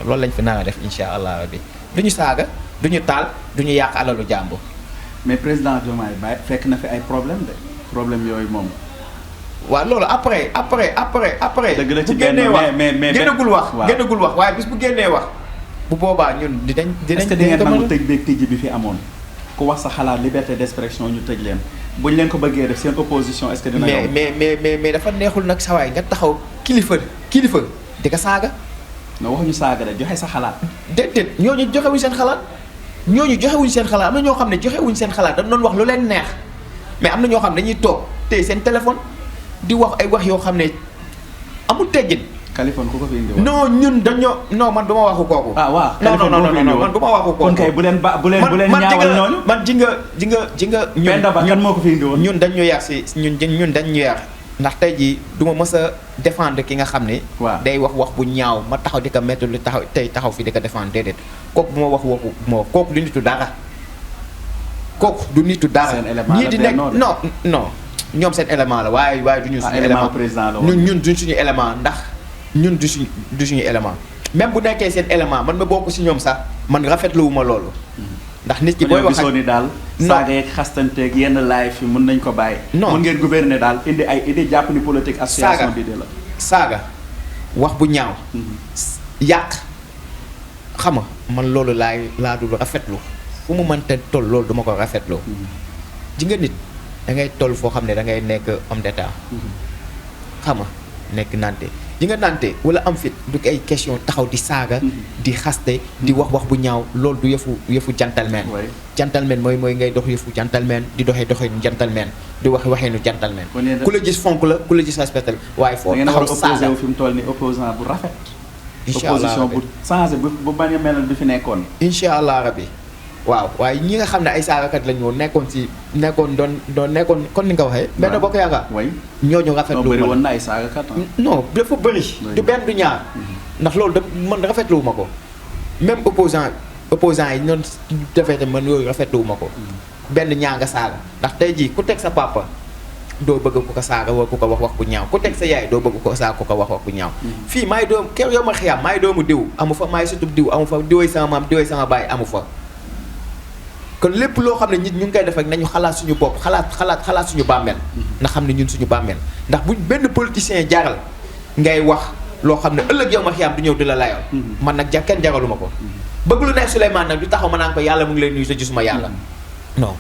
loolu lañ fi nar a def incha allah rabbi duñu saaga duñu taal duñu yàq alalu jàmbur. mais président Diomaye Faye fekk na fi ay problème yooyu moom. waaw loolu après. dëgg la ci bu génnee wax mais génnagul wax waaye bis bu génnee wax. bu boobaa ñun dinañ est-ce que di ngeen nangu tëj beeg tijji bi fi amoon. ku wax sa xalaat liberté d'expression ñu tëj leen buñ leen ko bëggee def seen opposition est-ce que dina yomb. mais dafa neexul nag sa waay nga taxaw kilifa di ko saaga. non waxuñu saaga de joxe sa xalaat. déedéet ñooñu joxewuñ seen xalaat am na ñoo xam ne joxewuñ seen xalaat dañ doon wax lu leen neex mais am na ñoo xam ne dañuy toog tey seen téléphone di wax ay wax yoo xam ne amul teggin. Kaliphone ku ko fi indi woon. non ñun dañoo non man du ma waxu kooku. ah waaw non man du ma waxu kooku. kon kay bu leen ñaawal ñooñu. man ji nga. kan moo ko fi indi woon. ñun dañ ñu yar si ñun dañ ñu yar. ndax tey jii du ma mës a défendre ki nga xam ne. waaw day wax bu ñaaw ma taxaw di ko métti lu taxaw fi di ko défendre déedéet kooku bu ma wax waxu moo kooku du nitu dara. kooku du nitu dara. seen élément ñii di nekk non ñoom seen élément la waaye du ñu suñu élément président la ñun duñ suñu élément ndax ñun du suñu élément même bu nekkee seen élément man ma bokk si ñoom sax man rafetlu wu ma loolu. ndax nit ki booy wax ak ni daal. saaga yeeg xastanteeg yenn live yi mën nañ ko bàyyi. non mën ngeen gouverner daal indi ay idée jàpp ni politique association bi de la. saaga wax bu ñaaw. yàq xam nga man loolu laa dul rafetlu fu mu mënta toll loolu duma ko rafetlu. ji nga nit da ngay toll foo xam ne da ngay nekk homme d'état. xam nga nekk nante ji nga nante wala am fit du ay question taxaw di saaga. di xaste di wax bu ñaaw loolu du yëfu gentleman. gentleman mooy ngay dox yëfu gentleman di doxinu gentleman di waxeenu gentleman. ku la gis fonk la ku la gis respecté la waaye foo taxaw saaga fi mu toll ni opposant bu rafet. incha allah opposition bu changé bu bañ a mel bi fi nekkoon. incha allah rabbi waaw waaye ñi nga xam ne ay saagakat lañu woon nekkoon kon ni nga waxee. benn bokk yaakaar. ñooñu rafetlu bëri woon na ay saagakat. non dafa bëri. du benn du ñaar. ndax loolu man rafetlu ma ko. même opposant yi noonu defee tamit man yooyu rafetlu ma ko. benn ñaa nga saaga ndax tey jii ku teg sa papa doo bëgg ku ko saaga wala ku ko wax bu ñaaw ku teg sa yaay doo bëgg ko saaga ku ko wax bu ñaaw. fii maay doom keroog yow ma xiyam maay doomu diw amu fa maay sutub diw amu fa diwee sama maam diwee sama baay amu fa. kon lépp loo xam ne nit ñu ngi koy def rek nañu xalaat suñu bopp xalaat suñu bàmmeel na xam ne ñun suñu bàmmeel ndax buñ benn politicien jaral ngay wax loo xam ne ëllëg yow ma xiyaam du ñëw di la layoon man nag kenn jagaluma ko bëgg lu neex Souleymane nag du taxaw ma naan ko yàlla mu ngi lay nuyu sa gisuma yàlla non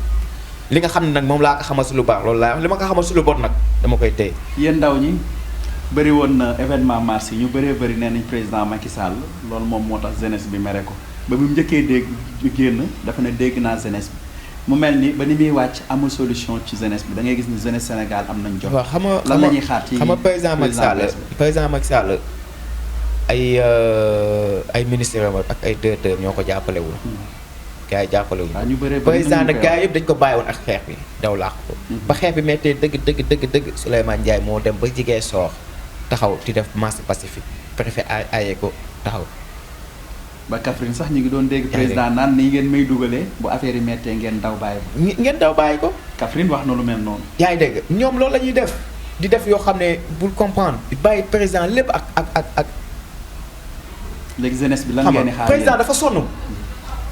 li nga xam ne nag moom laa ko xamal su lu baax loolu laa li ma ko xamal su lu bon nag dama koy téye. yéen ndaw ñi bëri woon na événement mars yi ñu bëree bëri nee nañ président Macky Sall loolu moom moo tax jeunesse bi mere ko ba mu njëkkee dégg génn dafa ne dégg naa jeunesse bi mu mel ni ba ni muy wàcc amul solution ci jeunesse bi da ngay gis ni jeunesse Sénégal am nañ jot. waaw xam nga lan la ñuy xaar ci xam nga président Macky Sall ay ministère ak ay directeur ñoo ko jàppalewul gars yi jàppale wuñu. ñu bëree président nag gars yëpp dañ ko bàyyi woon ak xeex bi daw làq ko. ba xeex bi méttee dëgg Souleymane Ndiaye moo dem ba jigee soox taxaw di def marche pacifique préfet aaye ko taxaw. ba Kaffrine sax ñu ngi doon dégg président naan nii ngeen may dugalee bu affaire yi méttee ngeen daw bàyyi ko. ngeen daw bàyyi ko. Kaffrine wax na lu mel noonu. yaa ngi dégg ñoom loolu la ñuy def di def yoo xam ne bul comprendre bàyyi président lépp ak. léegi jeunesse bi lan ngeen di xaar président dafa sonn.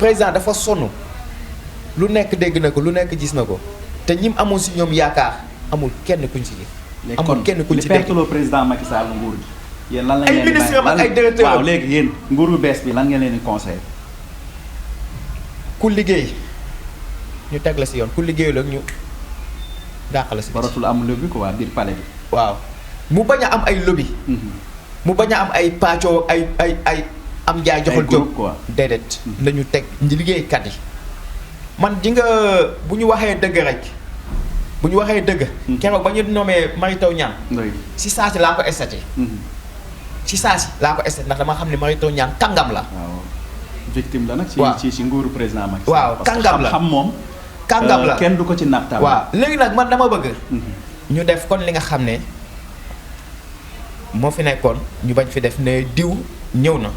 président dafa sonn lu nekk dégg na ko lu nekk gis na ko te ñim amoon si ñoom yaakaar amul kenn kuñ si gis. amul kenn kuñ si dégg léegi kon li président Macky Sall nguur gi. yéen lan la ay ministre ak ay directeur waaw léegi yéen nguur bu bees bi lan ngeen leen di conseil ku liggéey ñu teg la si yoon ku liggéey la ñu dàq la si. waratul am lobby quoi biir palais bi. waaw mu bañ a am ay lobby. mu bañ a am ay pàccoo ay am jaay joxal jóg quoi déedéet. nañu teg liggéeykat yi man ji nga bu ñu waxee dëgg rek bu ñu waxee dëgg. keroog ba ñu nommé Mary Teuw Niane. si saa si laa ko estaté. si saa si laa ko estaté ndax dama xam ne Mary Teuw Niane kàngam la. waaw victime la nag. waaw ci nguuru président Macky Sall. waaw kàngam la xam moom. kàngam la kenn du ko ci napptaal. waaw léegi nag man dama bëgg. ñu def kon li nga xam ne moo fi nekkoon ñu bañ fi def ne diw ñëw na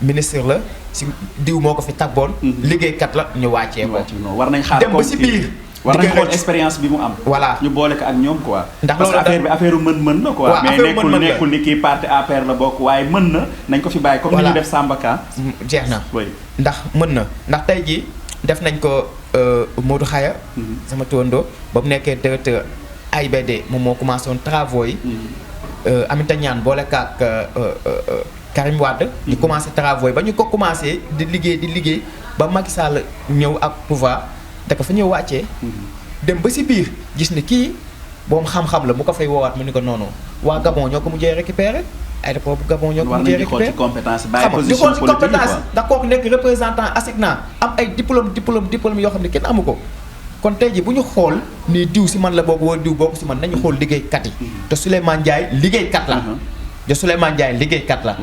ministre la si diw moo ko fi tagboon. liggéeykat la ñu wàccee ko. war nañ xaar dem ba si biir. war nañ xool expérience bi mu am. voilà ñu boole ko ak ñoom quoi. ndax parce que affaire bi affaire mën-mën la quoi. waaw mais nekkul ni kii parti APR la bokk waaye mën na nañ ko fi bàyyi. comme ni ñu def Samba Ka. jeex na ndax mën na ndax tey jii def nañ ko Modou Khaya. sama tuwandoo ba mu nekkee directeur AIBD moom moo commencé woon travaux yi. Aminata Niane boole kaak Karim Wade. ñu commencé travaux yi ba ñu ko commencé di liggéey ba Macky Sall ñëw ak pouvoir da ko fa ñëw wàccee. dem ba si biir gis ni kii boom xam-xam la mu ko fay woowaat mu ni ko noonu waa Gabon ñoo ko mujjee récupéré aéroport bu Gabon ñoo ko mujjee récupéré. war nañu xool ci compétence xam nga di xool ci compétence ndax kooku nekk représentant ASECNA am ay diplôme yoo xam ne kenn amu ko. kon tey ji bu ñu xool ni diw si man la bokk wala diw bokk si man nañu xool liggéeykat yi. te Souleymane Ndiaye liggéeykat la. te Souleymane Ndiaye liggéeykat la.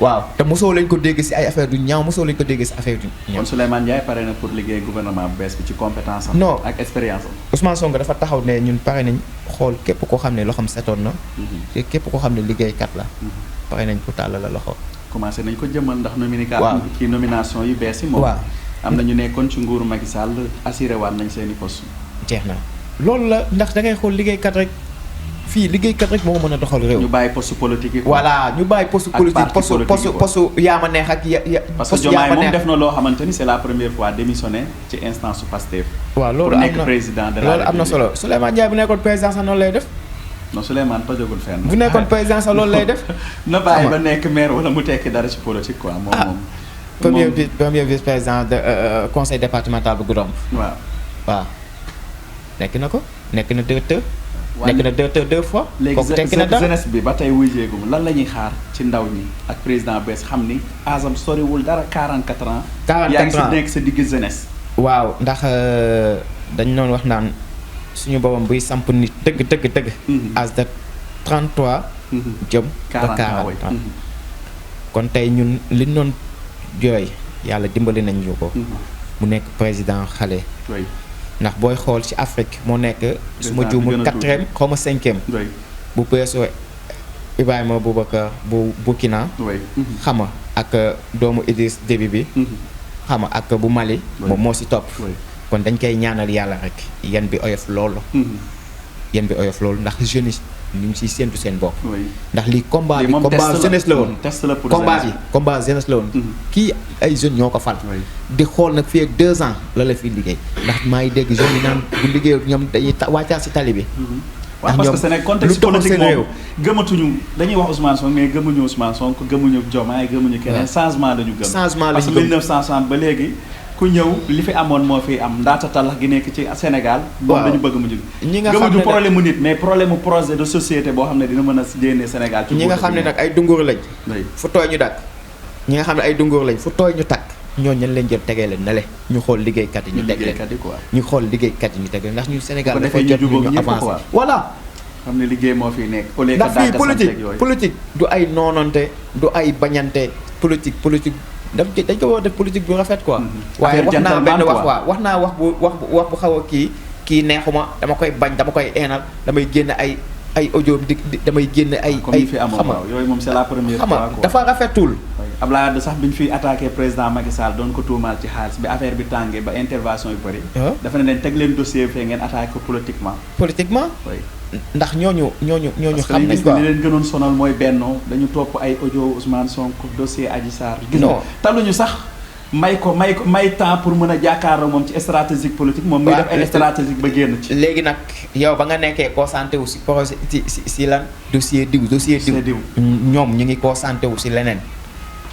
waaw te mosoo lañ ko dégg si ay affaire du ñaaw mosoo lañ ko dégg si affaire du ñaaw. kon Souleymane Ndiaye pare na pour liggéey gouvernement bu bees bi ci compétence am. non ak expérience am. Ousmane Sonko dafa taxaw ne ñun pare nañ xool képp koo xam ne loxoom setoon na. te képp koo xam ne liggéeykat la. pare nañ ko tàllal la loxo. commencé nañ ko jëmal ndax nomination yu bees yi moom. waaw am na ñu nekkoon ci nguuru Macky Sall assuré waat nañ seeni poste. jeex na loolu la ndax da ngay xool liggéeykat rek fii liggéeykat rek moo mën a doxal réew. ñu bàyyi poste politique yi. voilà ñu bàyyi poste politique poste yaama neex ak parce que Diomaye moom def na loo xamante ni c'est la première fois démissionné ci instance su Pastef. waaw loolu pour nekk président de la loolu am na solo Souleymane Ndiaye bu nekkoon président sax noonu lay def. non Souleymane tojagul fenn. bu nekkoon président sax loolu lay def. na bàyyi ba nekk maire wala mu tekki dara ci politique quoi moom. premier vice président de conseil départemental bu Goudomp. waaw nekk na ko nekk na directeur. nekk na directeur 2 fois. kooku tekki na dara jeunesse bi ba tey wuy jéegum lan la ñuy xaar ci ndaw ñi ak président bees xam ni asam soriwul dara 44 ans. 44 ans yaa ngi si nekk sa digg jeunesse. waaw ndax dañu doon wax naan suñu boppam buy samp nit dëgg. âge de 33. jëm ba 40 kon tey ñun li ñu doon jooy yàlla dimbali nañ ñu ko. mu nekk président xale. ndax booy xool ci Afrique moo nekk su ma juumul 4e xaw ma 5e. bu peesoo Ibrahima Boubacar bu Burkina. xam nga ak doomu Idriss Déby bi. xam nga ak bu Mali. moom moo si topp. kon dañ koy ñaanal yàlla rek yan bi oyof loolu. yan bi oyof loolu ndax jeunes ñu ngi siy séntu seen bopp. ndax lii combat bi combat jeunesse la woon. combat jeunesse la woon. kii ay jeunes ñoo ko fal. di xool nag fii ak 2 ans la la fi liggéey ndax maa ngi dégg jeunes yi naan bu liggéey ñoom dañuy wàccaat si tali bi. waaw parce que Sénégal contexte politique moom gëmatuñu dañuy wax Ousmane Sonko mais gëmuñu Ousmane Sonko gëmuñu Diomaye gëmuñu keneen changement lañu gëm. changement lañu gëm parce que 1960 ba léegi. ku ñëw li fi amoon moo fi am ndaata talax gi nekk ci Sénégal. moom dañu bëgg mu jóg. ñi nga xam ne gëmuñu problème mu nit mais problème mu projet de société boo xam ne dina mën a génne Sénégal. ci ñi nga xam ne nag ay dungur lañ. fu tooy ñu dakk ñi nga xam ne ay dungur lañ fu tooy ñu takk ñooñu ñan leen jël tegee leen na le ñu xool liggéeykat yi ñu teg leen ñu xool liggéeykat yi ñu teg leen ndax ñu Sénégal dafa jot ñu avancé voilà. xam ne liggéey moo fi nekk. au lieu que ndax fii politique du ay noonante du ay bañante politique. dañ ko war a def politique bu rafet quoi. waaye wax naa benn wax naa wax bu xaw a kii neexuma dama koy bañ dama koy eenal damay génn ay audio damay génn ay xam nga yooyu moom c'est la première fois quoi dafa rafetul. Abdoulaye Wade sax bi ñu fiy attaqué président Macky Sall doon ko tuumaal ci xaalis bi affaire bi tàngee ba intervention yu bëri. dafa ne leen teg leen dossier fee ngeen attaqué ko politiquement. ndax ñooñu parce que xam nañ quoi li leen gënoon sonal mooy Benno dañu topp ay audio Ousmane Sonko dossier Adji Sarr. gis nga taluñu sax may temps pour mën a jàkkaarloo moom ci stratégique politique moom muy def ay stratégique ba génn ci. léegi nag yow ba nga nekkee concentré wu si projet si lan dossier diw ñoom ñu ngi concentré wu si leneen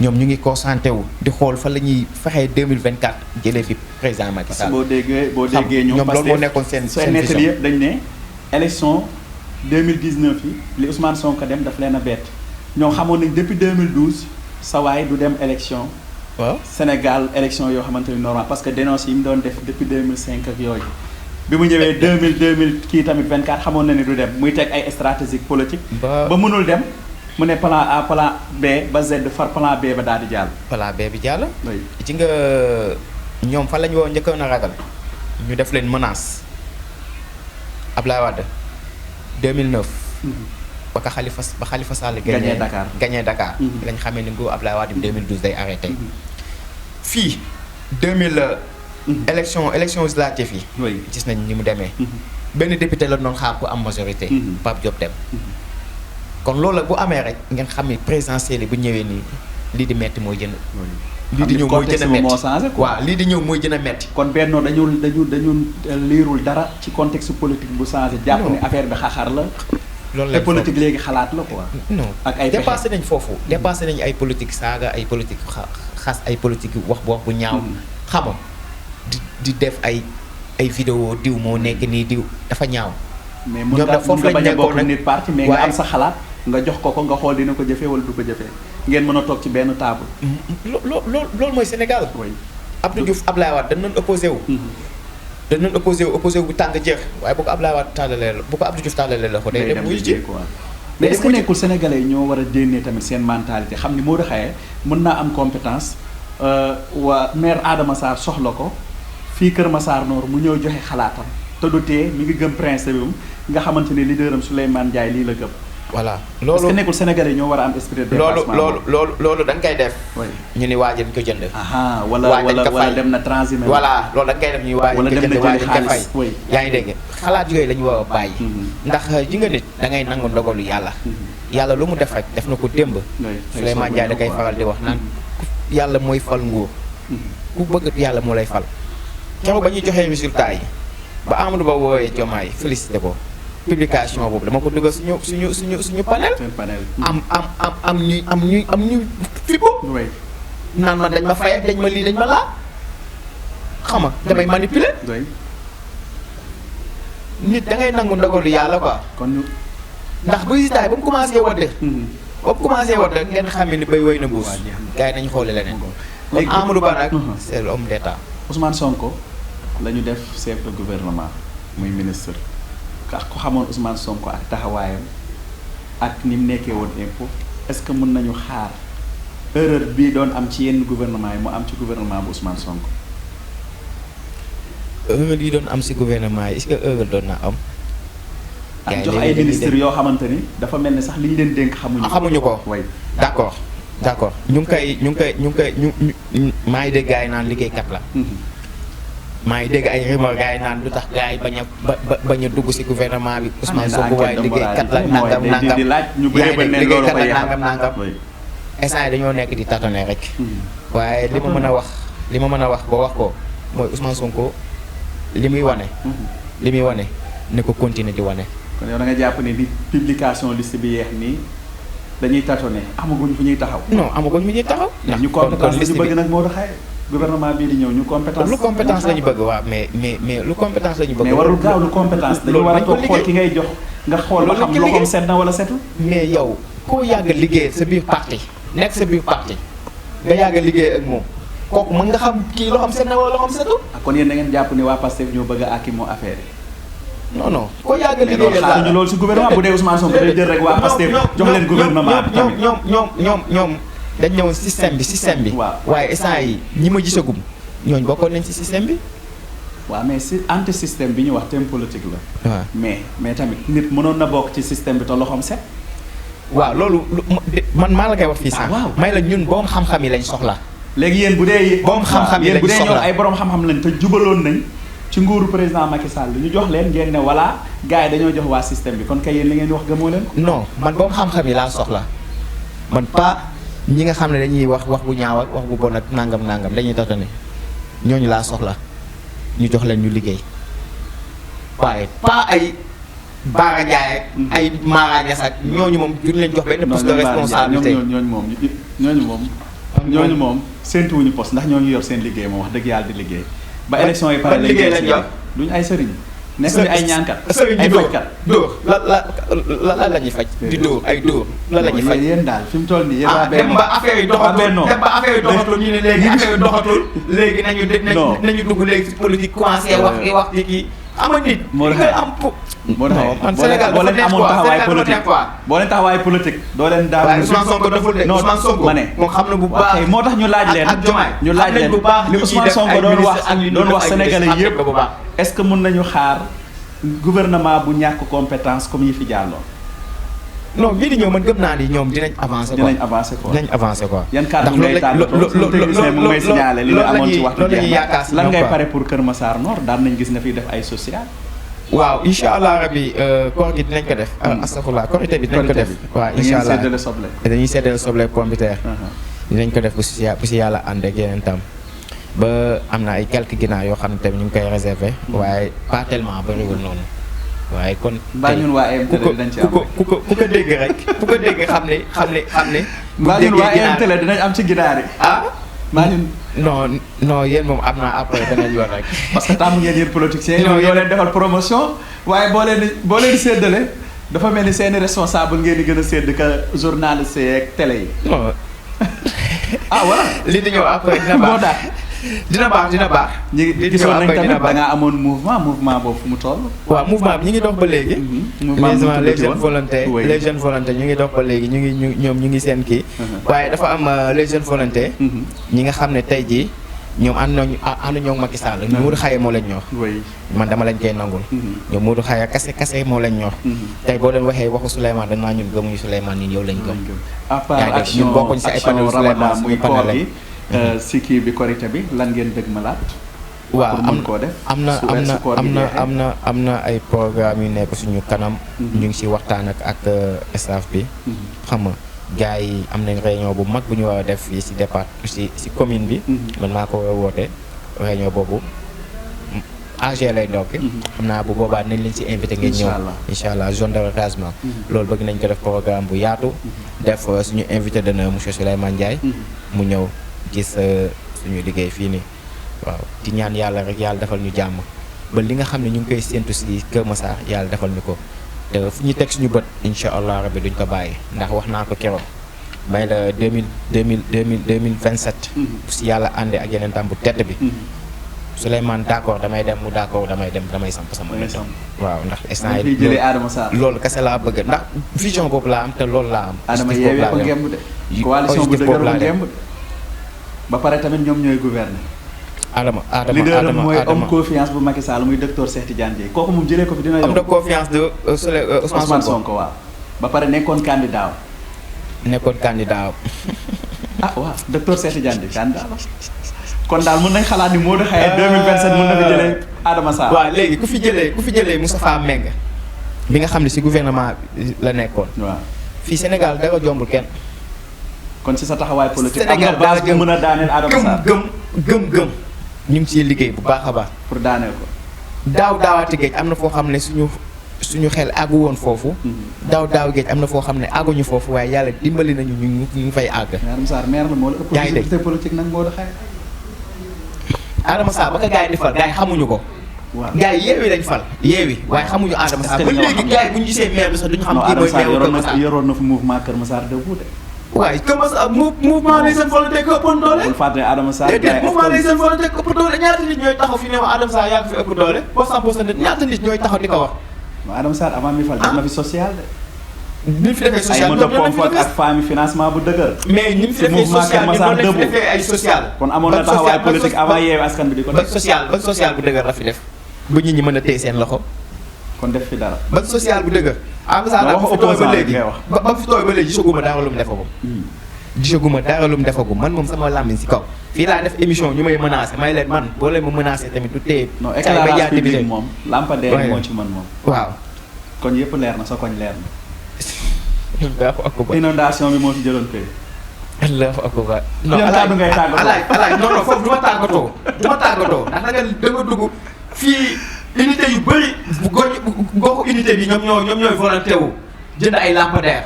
ñoom ñu ngi concentré wu di xool fa la ñuy fexee 2024 jëlee fi président Macky Sall. boo déggee ñoom loolu moo nekkoon seen nettali yëpp dañ ne élection 2019 yi li Ousmane Sonko dem daf leen a bett ñoo xamoon nañ depuis 2012 sa waay du dem élection. waaw Sénégal élection yoo xamante ni normal parce que dénonce yi mu doon def depuis 2005 ak yooyu bi mu ñëwee 2000 kii tamit 24 xamoon na ni du dem muy teg ay stratégie politique ba mënul dem mu ne plan A plan B ba Z far plan B ba daal di jàll. plan B bi jàll. ci nga ñoom fan la ñu woo njëkkoon a ragal ñu def leen menace Abdoulaye Wade 2009. ba Khalifa Sall gagné Dakar. lañ xamee ni nguur Abdoulaye Wade 2012 day arrêté. fii 2000 élection législative yi. gis nañ ni mu demee. benn député la doon xaar ku am majorité. Pape Diop dem. kon loolu bu amee rek ngeen xam ni présidentielle bu ñëwee nii lii di metti mooy gën a. lii di ñëw mooy gën a metti waaw lii di ñëw mooy gën a metti. kon Benno dañu liirul dara ci contexte politique bu changé. jàpp ni affaire bi xaxar la. loolu la politique léegi xalaat la quoi. non ak ay dépassé nañ foofu. dépassé nañ ay politique saaga ay politique xas ay politique wax bu ñaaw. xam nga di def ay vidéo diw moo nekk nii diw dafa ñaaw. mais mun nga bañ a bokk nit parti mais nga am sa xalaat nga jox ko nga xool dina ko jëfee wala du ko jëfee ngeen mën a toog ci benn table. loolu mooy Sénégal. Abdou Diouf Abdoulaye Wade dañ doon opposé wu. dañ doon opposé wu bu tàng jeex waaye bu ko Abdoulaye Wade tàllalee la bu ko Abdou Diouf tàllalee la ko day dem wuyu ji quoi. mais est-ce que nekkul sénégalais yi ñoo war a génnee tamit seen mentalité xam ni Modou Khaye mën naa am compétence waa maire Adama Sarr soxla ko fii Kër Massar Nord mu ñëw joxe xalaatam te du tee mi ngi gëm principe bi nga xamante ne leader am Souleymane Ndiaye lii la gëm. voilà loolu est-ce que nekkul sénégalais ñoo war a am esprit de dépassement loolu da nga koy def. ñu ni waajal ko jënd. wala dem na transhumé. voilà loolu da nga koy def ñuy waajal ko jënd waajal ko fay. yaa ngi dégg xalaat yooyu la ñu war a bàyyi. ndax ji nga nit da ngay nangu ndogalu yàlla. yàlla lu mu def rek def na ko démb. Souleymane Ndiaye da koy faral di wax naan yàlla mooy fal nguur. ku bëgg yàlla moo lay fal. keroog ba ñuy joxee résultat yi ba Amadou Ba woowee Diomaye félicité ko. publication boobu dama ko dugal suñu panel. am ñuy fippu. naan man dañ ma fay dañ ma lii dañ ma laa xam nga damay manipuler. nit da ngay nangu ndogalu yàlla quoi. kon ndax bu résultat yi ba mu commencé wadd. ba mu commencé wadd ngeen xam ni bay woy na mbuus. gars yi nañu xoole leneen. léegi Amadou Ba nag c'est l'homme d'état. Ousmane Sonko la ñu def chef de gouvernement muy ministre. ku xamoon Ousmane Sonko ak taxawaayam ak ni mu nekkee woon impôt est-ce que mën nañu xaar erreur bii doon am ci yenn gouvernement yi mu am ci gouvernement bu Ousmane Sonko. erreur yi doon am ci gouvernement yi est-ce que erreur doon na am. ak jox ay ministres yoo xamante ni dafa mel ni sax li ñu leen dénk xamuñu ko way d'accord ñu ngi koy maa ngi dégg gars yi naan liggéeykat la. maa ngi dégg ay rumeur gars yi naan lu tax gars yi bañ a dugg ci gouvernement bi Ousmane Sonko waaye liggéeykat la nangam liggéeykat la nangam instant yi dañoo nekk di tâtonner rek. waaye li ma mën a wax ba wax ko mooy Ousmane Sonko li muy wane ne ko continuer di wane. kon yow da nga jàpp ne ni publication liste bi yeex nii dañuy tâtonner amaguñ fu ñuy taxaw. non amaguñ fu ñuy taxaw. ñu compétence li ñu bëgg nag moo taxay gouvernement bii di ñëw ñu compétence. lu compétence la ñu bëgg waaw mais lu compétence la ñu bëgg. mais warul gaaw lu compétence. dañu war a toog xool ki ngay jox nga xool ba xam loxoom set na wala setul. mais yow koo yàgg liggéey sa biir parti nekk sa biir parti nga yàgg liggéey ak moom kooku mën nga xam kii loxoom set na wala loxoom setul. kon yéen da ngeen jàpp ni waa Pastef ñoo bëgg a àkki moo affaire yi. non koo yàgg liggéey la ñu loolu si gouvernement bu dee Ousmane Sonko day jël rek waa Pastef jox leen gouvernement bi tamit ñoom dañ ñëwoon système bi. waaye instant yi ñi ma gisagum ñooñu bokkoon nañ ci système bi. waaw mais si anti système bi ñu wax thème politique la. waaw mais tamit nit mënoon na bokk ci système bi te loxoom set. waaw loolu man maa la koy wax fii sax. may la ñun borom xam-xam yi lañ soxla. léegi yéen bu dee. borom xam-xam yi lañ soxla yéen bu dee ñoom ay borom xam-xam lañ te jubaloon nañ ci nguuru président Macky Sall ñu jox leen ngeen ne voilà gars yi dañoo jox waa système bi kon kay yéen li ngeen di wax gëmoo leen ko. non man boobu xam-xam yi laa soxla man pas ñi nga xam ne dañuy wax bu ñaaw ak wax bu bon ak nangam dañuy tax ne ñooñu laa soxla ñu jox leen ñu liggéey waaye pas ay Baara Ndiaye ak ay Mara Niass ak ñooñu moom duñ leen jox benn poste de responsabilité. ñooñu moom séentuwuñu poste ndax ñooñu yor seen liggéey moom wax dëgg yàlla di liggéey. ba élection yi pare liggéey lañ yor duñ ay sëriñ. nekk ni ay ñaankat ay fajkat dóor la ñuy faj. di dóor ay dóor la ñuy faj. yéen daal fi mu toll nii yéen waa dem ba affaire yi doxatul ñu ne léegi affaire yi doxatul léegi nañu dugg léegi ci politique commencé wax di kii ama nit moo am man Sénégal boo leen amoon taxawaay politique boo leen taxawaay politique doo leen daal Ousmane Sonko deful de Ousmane Sonko ma ne moom xam na bu baax moo tax ñu laaj leen ak Diomaye ñu laaj leen bu baax li Ousmane Sonko doon wax sénégalais yëpp est-ce que mën nañu xaar gouvernement bu ñàkk compétence comme yi fi jàlloon non bii di ñëw man gëm naa ni ñoom dinañ avancer quoi yan kàddu ngay tànn technicien mu may signaler li ñu amoon ci waxtu jeex lan ngay pare pour Kër Massar Nord daan nañ gis nga fiy def ay social waaw incha allah rabi koor gi dinañ ko def. astafurlah korité bi dinañ ko def. waaw incha allah dañuy séddale soble pomme de terre. dinañ ko def bu si yàlla ànd ak yeneen tam. ba am na ay quelques ginaar yoo xam ne tamit ñu ngi koy réserver. waaye pas tellement bëriwul noonu. waaye kon. mbaa ñun waa EMTL dinañ ci am ku ko dégg rek ku ko dégg xam ne. mbaa ñun waa EMTL dinañ am ci ginaar yi. maa ñun non yéen moom am naa après beneen yoon rek. parce que tàmm ngeen yéen politiciens yi ñoo leen defal promotion waaye boo leen séddale dafa mel ni seeni responsable ngeen di gën a sédd ka journaliste yeeg télé yi. non. Voilà. li di ñëw après dina baax. ñi gisoon nañ tamit da ngaa amoon mouvement boobu fu mu toll. waaw mouvement bi ñu ngi dox ba léegi. les jeunes volontés ñu ngi dox ba léegi ñoom ñu ngi seen kii. waaye dafa am les jeunes volontés. ñi nga xam ne tey jii ñoom ànd ñoo Macky Sall. Modou Xaye moo leen ñor. man dama lañ koy nangul. ñoom Modou Xaye kase moo leen ñor. tey boo leen waxee waxu Souleymane dañ naa ñun gëmuñu Souleymane ñun yow lañ gëm. à part action ñun bokkuñ si ay panel Souleymane muy koor gi si kii bi korité bi lan ngeen dëgg ma laat. waaw am na ay programme yu nekk suñu kanam. ñu ngi si waxtaan ak staff bi. xam nga gars yi am nañ réunion bu mag bu ñu war a def fii si départ si commune bi. man maa ko war a woote réunion boobu AG lay ndokk. xam naa bu boobaa nañ leen si invité ngeen ñëw. incha allah zone de recasement. loolu bëgg nañ ko def programme bu yaatu. def suñu invité d'honneur monsieur Souleymane Ndiaye. mu ñëw gis suñu liggéey fii nii. waaw di ñaan yàlla rek yàlla defal ñu jàmm ba li nga xam ne ñu ngi koy séentu si Kër Massar yàlla defal ñu ko te fu ñu teg suñu bët incha allah rabbi duñ ko bàyyi ndax wax naa ko keroog may la 2027. si yàlla àndee ak yeneen tam bu tedd bi. Souleymane d'accord damay dem mu d'accord damay samp sama bëtt. waaw ndax instant yi loolu kese laa bëgg ndax vision boobu laa am te loolu laa am. Adama yeewee ko ngemb de. coalition bu dëgër bu ngemb ba pare tamit ñoom ñooy gouverner. Adama leader mooy homme confiance bu Macky Sall muy docteur Cheikh Tidiane Dièye kooku moom jëlee ko fi dina yomb. homme de confiance de Ousmane Sonko waaw. ba pare nekkoon candidat waaw docteur Cheikh Tidiane Dièye candidat la. kon daal mën nañ xalaat ni Modou Xaye 2027 mën na fi jëlee Adama Sarr. waaw léegi ku fi jëlee Moustapha Mbengue bi nga xam ne si gouvernement la nekkoon. waaw fii Sénégal dara jombul kenn. kon si sa taxawaay politique am nga base bu mën a daaneel Adama Sarr gëm ñu ngi ciy liggéey bu baax a baax. pour daaneel ko. daawaati géej am na foo xam ne suñu xel àggu woon foofu. daaw géej am na foo xam ne àgguñu foofu waaye yàlla dimbali nañu ñu fay àgg. Adama Sarr maire la moo la ëpp visibilité politique nag Modou Xaye. Adama Sarr ba ko gars yi di fal gars yi xamuñu ko. waaw gars yi yeewi lañ fal yeewi waaye xamuñu Adama Sarr ba léegi gars yi bu ñu gisee maire bi sax duñu xam kii mooy maire Kër Massar yoroon na fi mouvement Kër Massar debout de. waaye Kër Massar mouvement les jeunes volontaires ko ëppoon doole. bul fàtte Adama Sarr déedéet mouvement les jeunes volontaires ko ëpp doole ñaata nit ñooy taxaw fi ne ma Adama Sarr yaa ko fi ëpp doole boo sampo sa nit ñaata nit ñooy taxaw di ko wax. waaw Adama Sarr avant mi fal def na fi social de. ni mu fi defee social ñoom ñoo fi ak famille financement bu dëgër. mais ni mu fi defee social ni moom lañ fi defee ay social. kon amoon na taxawaay politique avant Yewwi Askan Wi di ko def. ban social bu dëgër la fi def bu nit ñi mën a téye seen loxo. kon def fi dara. ban social bu dëgër. Adama Sarr ba fi tooy ba léegi ba fi tooy ba léegi gisaguma dara lu mu defagum. gisaguma dara lu mu defagum man moom sama làmmiñ si kaw fii laa def émission ñu may menacé may leen man boo leen ma menacé tamit du téye. non éclairage public moom lampadaire moo ci mën moom. waaw. koñ yëpp leer na sa koñ leer na. Allahu akbar. inondation bi moo fi jëloon kay. Allahu akbar. non alaay ngay tàggatoo alaay non foofu du ma tàggatoo ndax da nga dugg fii unité yu bëri goxu unité bi ñoom ñooy volonté wu jënd ay lampadaire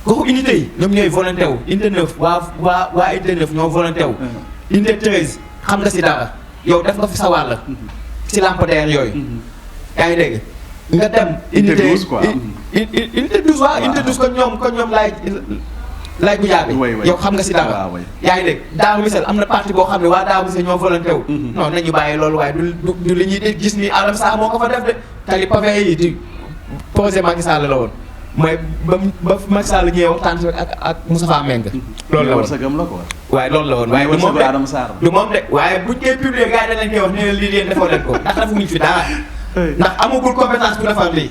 goxu unité yi ñoom ñooy volonté wu unité 9 waa unité 9 ñoo volonté wu. unité 13 xam nga si dara yow def nga fi sa wàll si lampadaire yooyu. yaa ngi dégg nga dem. unité 12 quoi unité 12 waaw unité 12 kon ñoom laay bu jaabe yow xam nga si dara. yaa ngi dégg Daaru Misel am na parti boo xam ne waa Daaru Misel ñoo volonté wu. non nañu bàyyi loolu waaye du li ñuy gis ni Adama Sarr moo ko fa def de. tali pavé yi di projet Macky Sall la woon mooy ba Macky Sall ñëwee waxtaan ak Moustapha Mbengue. loolu la woon wërsëgam la quoi. waaye loolu la woon waaye du moom de du moom de waaye buñ koy publier gars yi dañ leen koy wax ne lii yéen defoo leen ko ndax defuñu fi dara. ndax amagul compétence bu defar lii.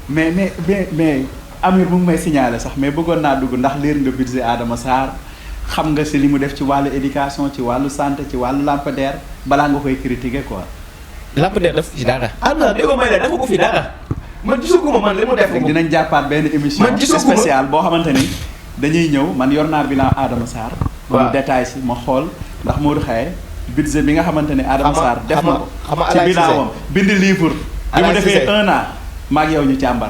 mais Amir mu ngi may signaler sax mais bëggoon naa dugg ndax leer nga budget Adama Sarr xam nga si li mu def ci wàllu éducation ci wàllu santé ci wàllu lampadaire balaa nga koy critiquer quoi. lampadaire def fi dara. na déggoo may la dafa ko fi dara man gisuguma man li mu def. dinañ jàppaat benn émission spéciale boo xamante ni dañuy ñëw man yor naa bilan Adama Sarr. waaw mu détail si ma xool ndax Modou Khaye budget bi nga xamante ni Adama Sarr def na ko ci bilanam bind livre bi mu defee 1 an maag yow ñu càmbar.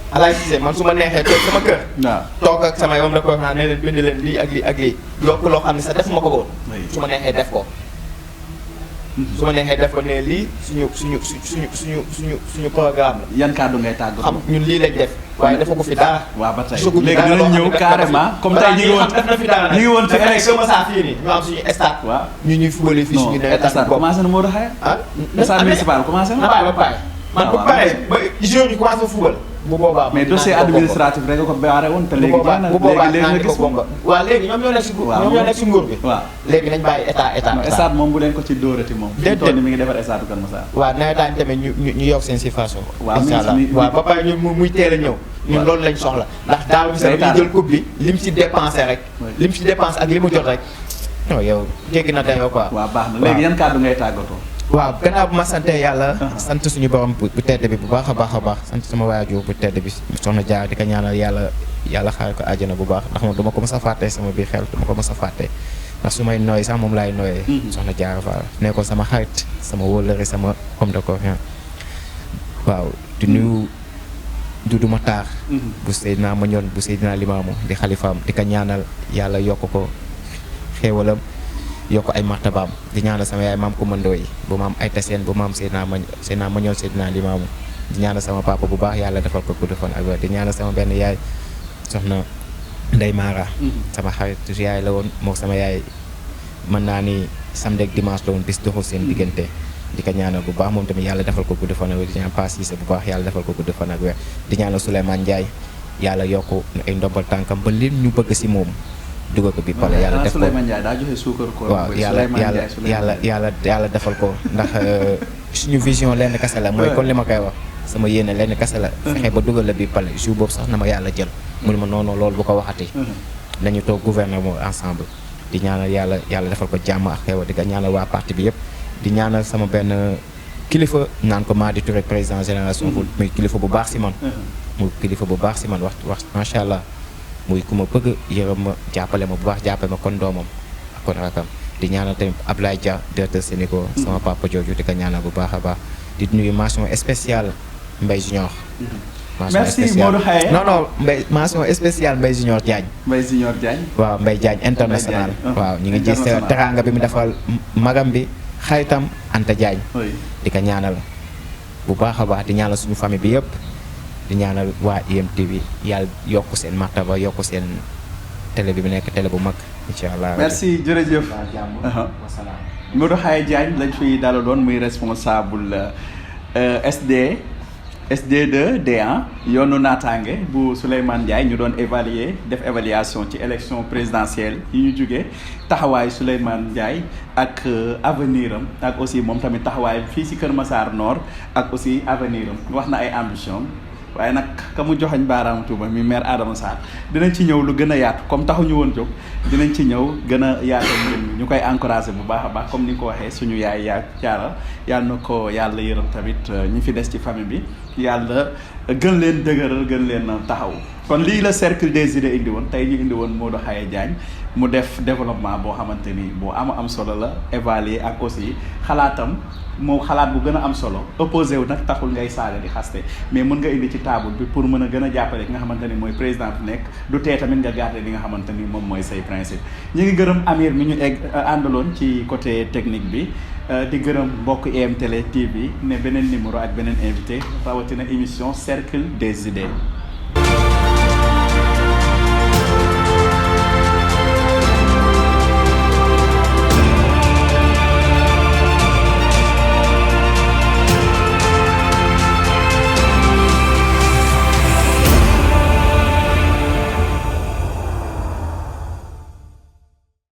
Alaay Cissé man su ma neexee toog sama kër. waaw toog ak sama yoon da koy wax ne leen bind leen lii ak lii ak lii yokk loo xam ne sax def ma ko woon. su ma neexee def ko. su ma neexee def ko ne lii suñu programme la. yan kàddu ngay tàggatoo. xam ñun lii lañ def. waaye dafa ko fi dara. waaw ba tey léegi dinañ ñëw carrément. comme tey ñu ngi woon def na fi dara ñu ngi woon ci élection saa fii nii ñu am suñu stade. waaw ñu ñuy fubalee fii suñu nawet. stade commencé na Modou Khaye. stade municipal commencé na. na bàyyi ba pare. man bu paree ba jour ñu commencé fubal. bu boobaa mais dossier administratif rek nga ko baare woon te léegi bu boobaa léegi nga gis ko waaw léegi ñoom ñoo nekk si nguur bi waaw léegi nañ bàyyi état moom bu leen ko ci dóorati moom déedéet mi ngi defar état Kër Massar waaw nawetaan tamit ñu yokk seen situation inshallah waaw ba pare ñu muy teel a ñëw ñun loolu lañ soxla ndax daaw bi sax ñu jël coupe bi lim si dépensé rek lim si dépensé ak li mu jot rek non yow jéggi na dayoo quoi waaw baax na léegi yan kàddu ngay tàggatoo waaw gannaaw bu ma sante yàlla sant suñu borom bu tedd bi bu baax a baax sant sama waajur bu tedd bi soxna Jaar di ko ñaanal yàlla xaar ko àjjana bu baax ndax moom duma ko mës a fàtte sama biir xel duma ko mës a fàtte ndax su may nooy sax moom laay nooyee soxna Jaar Fall nekkoon sama xarit sama wóllëre sama homme de confiance waaw di nuyu Dudu Matar bu Seydina Mañoon bu Seydina Limaamu di xalifaam di ko ñaanal yàlla yokk ko xéewalam yokk ay martabaam di ñaanal sama yaay maam Kumando yi bu maam ay taseen bu maam Seydina Mañoon Seydina Limaamu di ñaanal sama papa bu baax yàlla defal ko gudd fan ak wér di ñaanal sama benn yaay soxna Ndey Mara sama xarit yaay la woon moo sama yaay mën naa ni samedi ak dimanche la woon bis doxul seen diggante di ko ñaanal bu baax moom tamit yàlla defal ko gudd fan ak wér di ñaan Paas Cissé bu baax yàlla defal ko gudd fan ak wér di ñaanal Souleymane Ndiaye yàlla yokk ay ndombal tànkam ba lim ñu bëgg si moom dugal ko bi pale yàlla def ko Souleymane Ndiaye daa joxe suukar ko waaw yàlla defal ko ndax suñu vision lenn kese la mooy kon li ma koy wax sama yéene lenn kese la fexe ba dugal la bi pale jour boobu sax na ma yàlla jël mu ne ma non loolu bu ko waxati nañu toog gouvernement ensemble di ñaanal yàlla defal ko jàmm ak xew di ko ñaanal waa parti bi yëpp di ñaanal sama benn kilifa naan ko Madi Touré président génération foot muy kilifa bu baax si man muy kilifa bu baax si man wax macha allah muy ku ma bëgg yërëm ma jàppale ma bu baax jàppale ma kon doomam ak kon rakam di ñaanal tamit Ablaye Dia directeur Sénégal sama papa jooju di ko ñaanal bu baax a baax di nuyu mention spéciale Mbaye Junior merci Modou Khaye non mention spéciale Mbaye Junior Diagne waaw Mbaye Diagne international waaw ñu ngi gis teranga bi mu defal magam bi xaritam Anta Diagne di ko ñaanal bu baax a baax di ñaanal suñu famille bi yëpp di ñaanal waa IMTV yàlla yokk seen martaba yokk seen télé bi nekk télé bu mag incha allah. merci jërëjëf. Modou Khaye Diagne lañ fiy dalaloon muy responsable SD2DA yoonu naataange bu Souleymane Ndiaye ñu doon def évaluation ci élection présidentielle yi ñu jógee taxawaayu Souleymane Ndiaye ak avenir am ak aussi moom tamit taxawaay fii ci Kër Massar Nord ak aussi avenir am wax na ay ambition waaye nag ka mu joxañ baaraamu tuuba mi maire Adama Sarr dinañ ci ñëw lu gën a yaatu comme taxuñu woon jóg dinañ ci ñëw gën a yaatu mbir mi ñu koy encouragé bu baax a baax comme ni nga ko waxee suñu yaay yaa caara yàlla na ko yàlla yërëm tamit ñi fi des ci famille bi yàlla gën leen dëgëral gën leen taxaw kon lii la cercle des idées indi woon tey ñu indi woon Modou Khaye Diagne mu def développement boo xamante ni bu am solo la évaluer ak aussi xalaatam moo xalaat bu gën a am solo opposé wu nag taxul ngay saaga di xaste mais mën nga indi ci table bi pour mën a gën a jàppale ki nga xamante ni mooy président bu nekk du tee tamit nga garder li nga xamante ni moom mooy say principe ñu ngi gërëm Amir mi ñu àndaloon ci côté technique bi di gërëm mbokk IM Télé TV ne beneen numéro ak beneen invité rawatina émission cercle des idées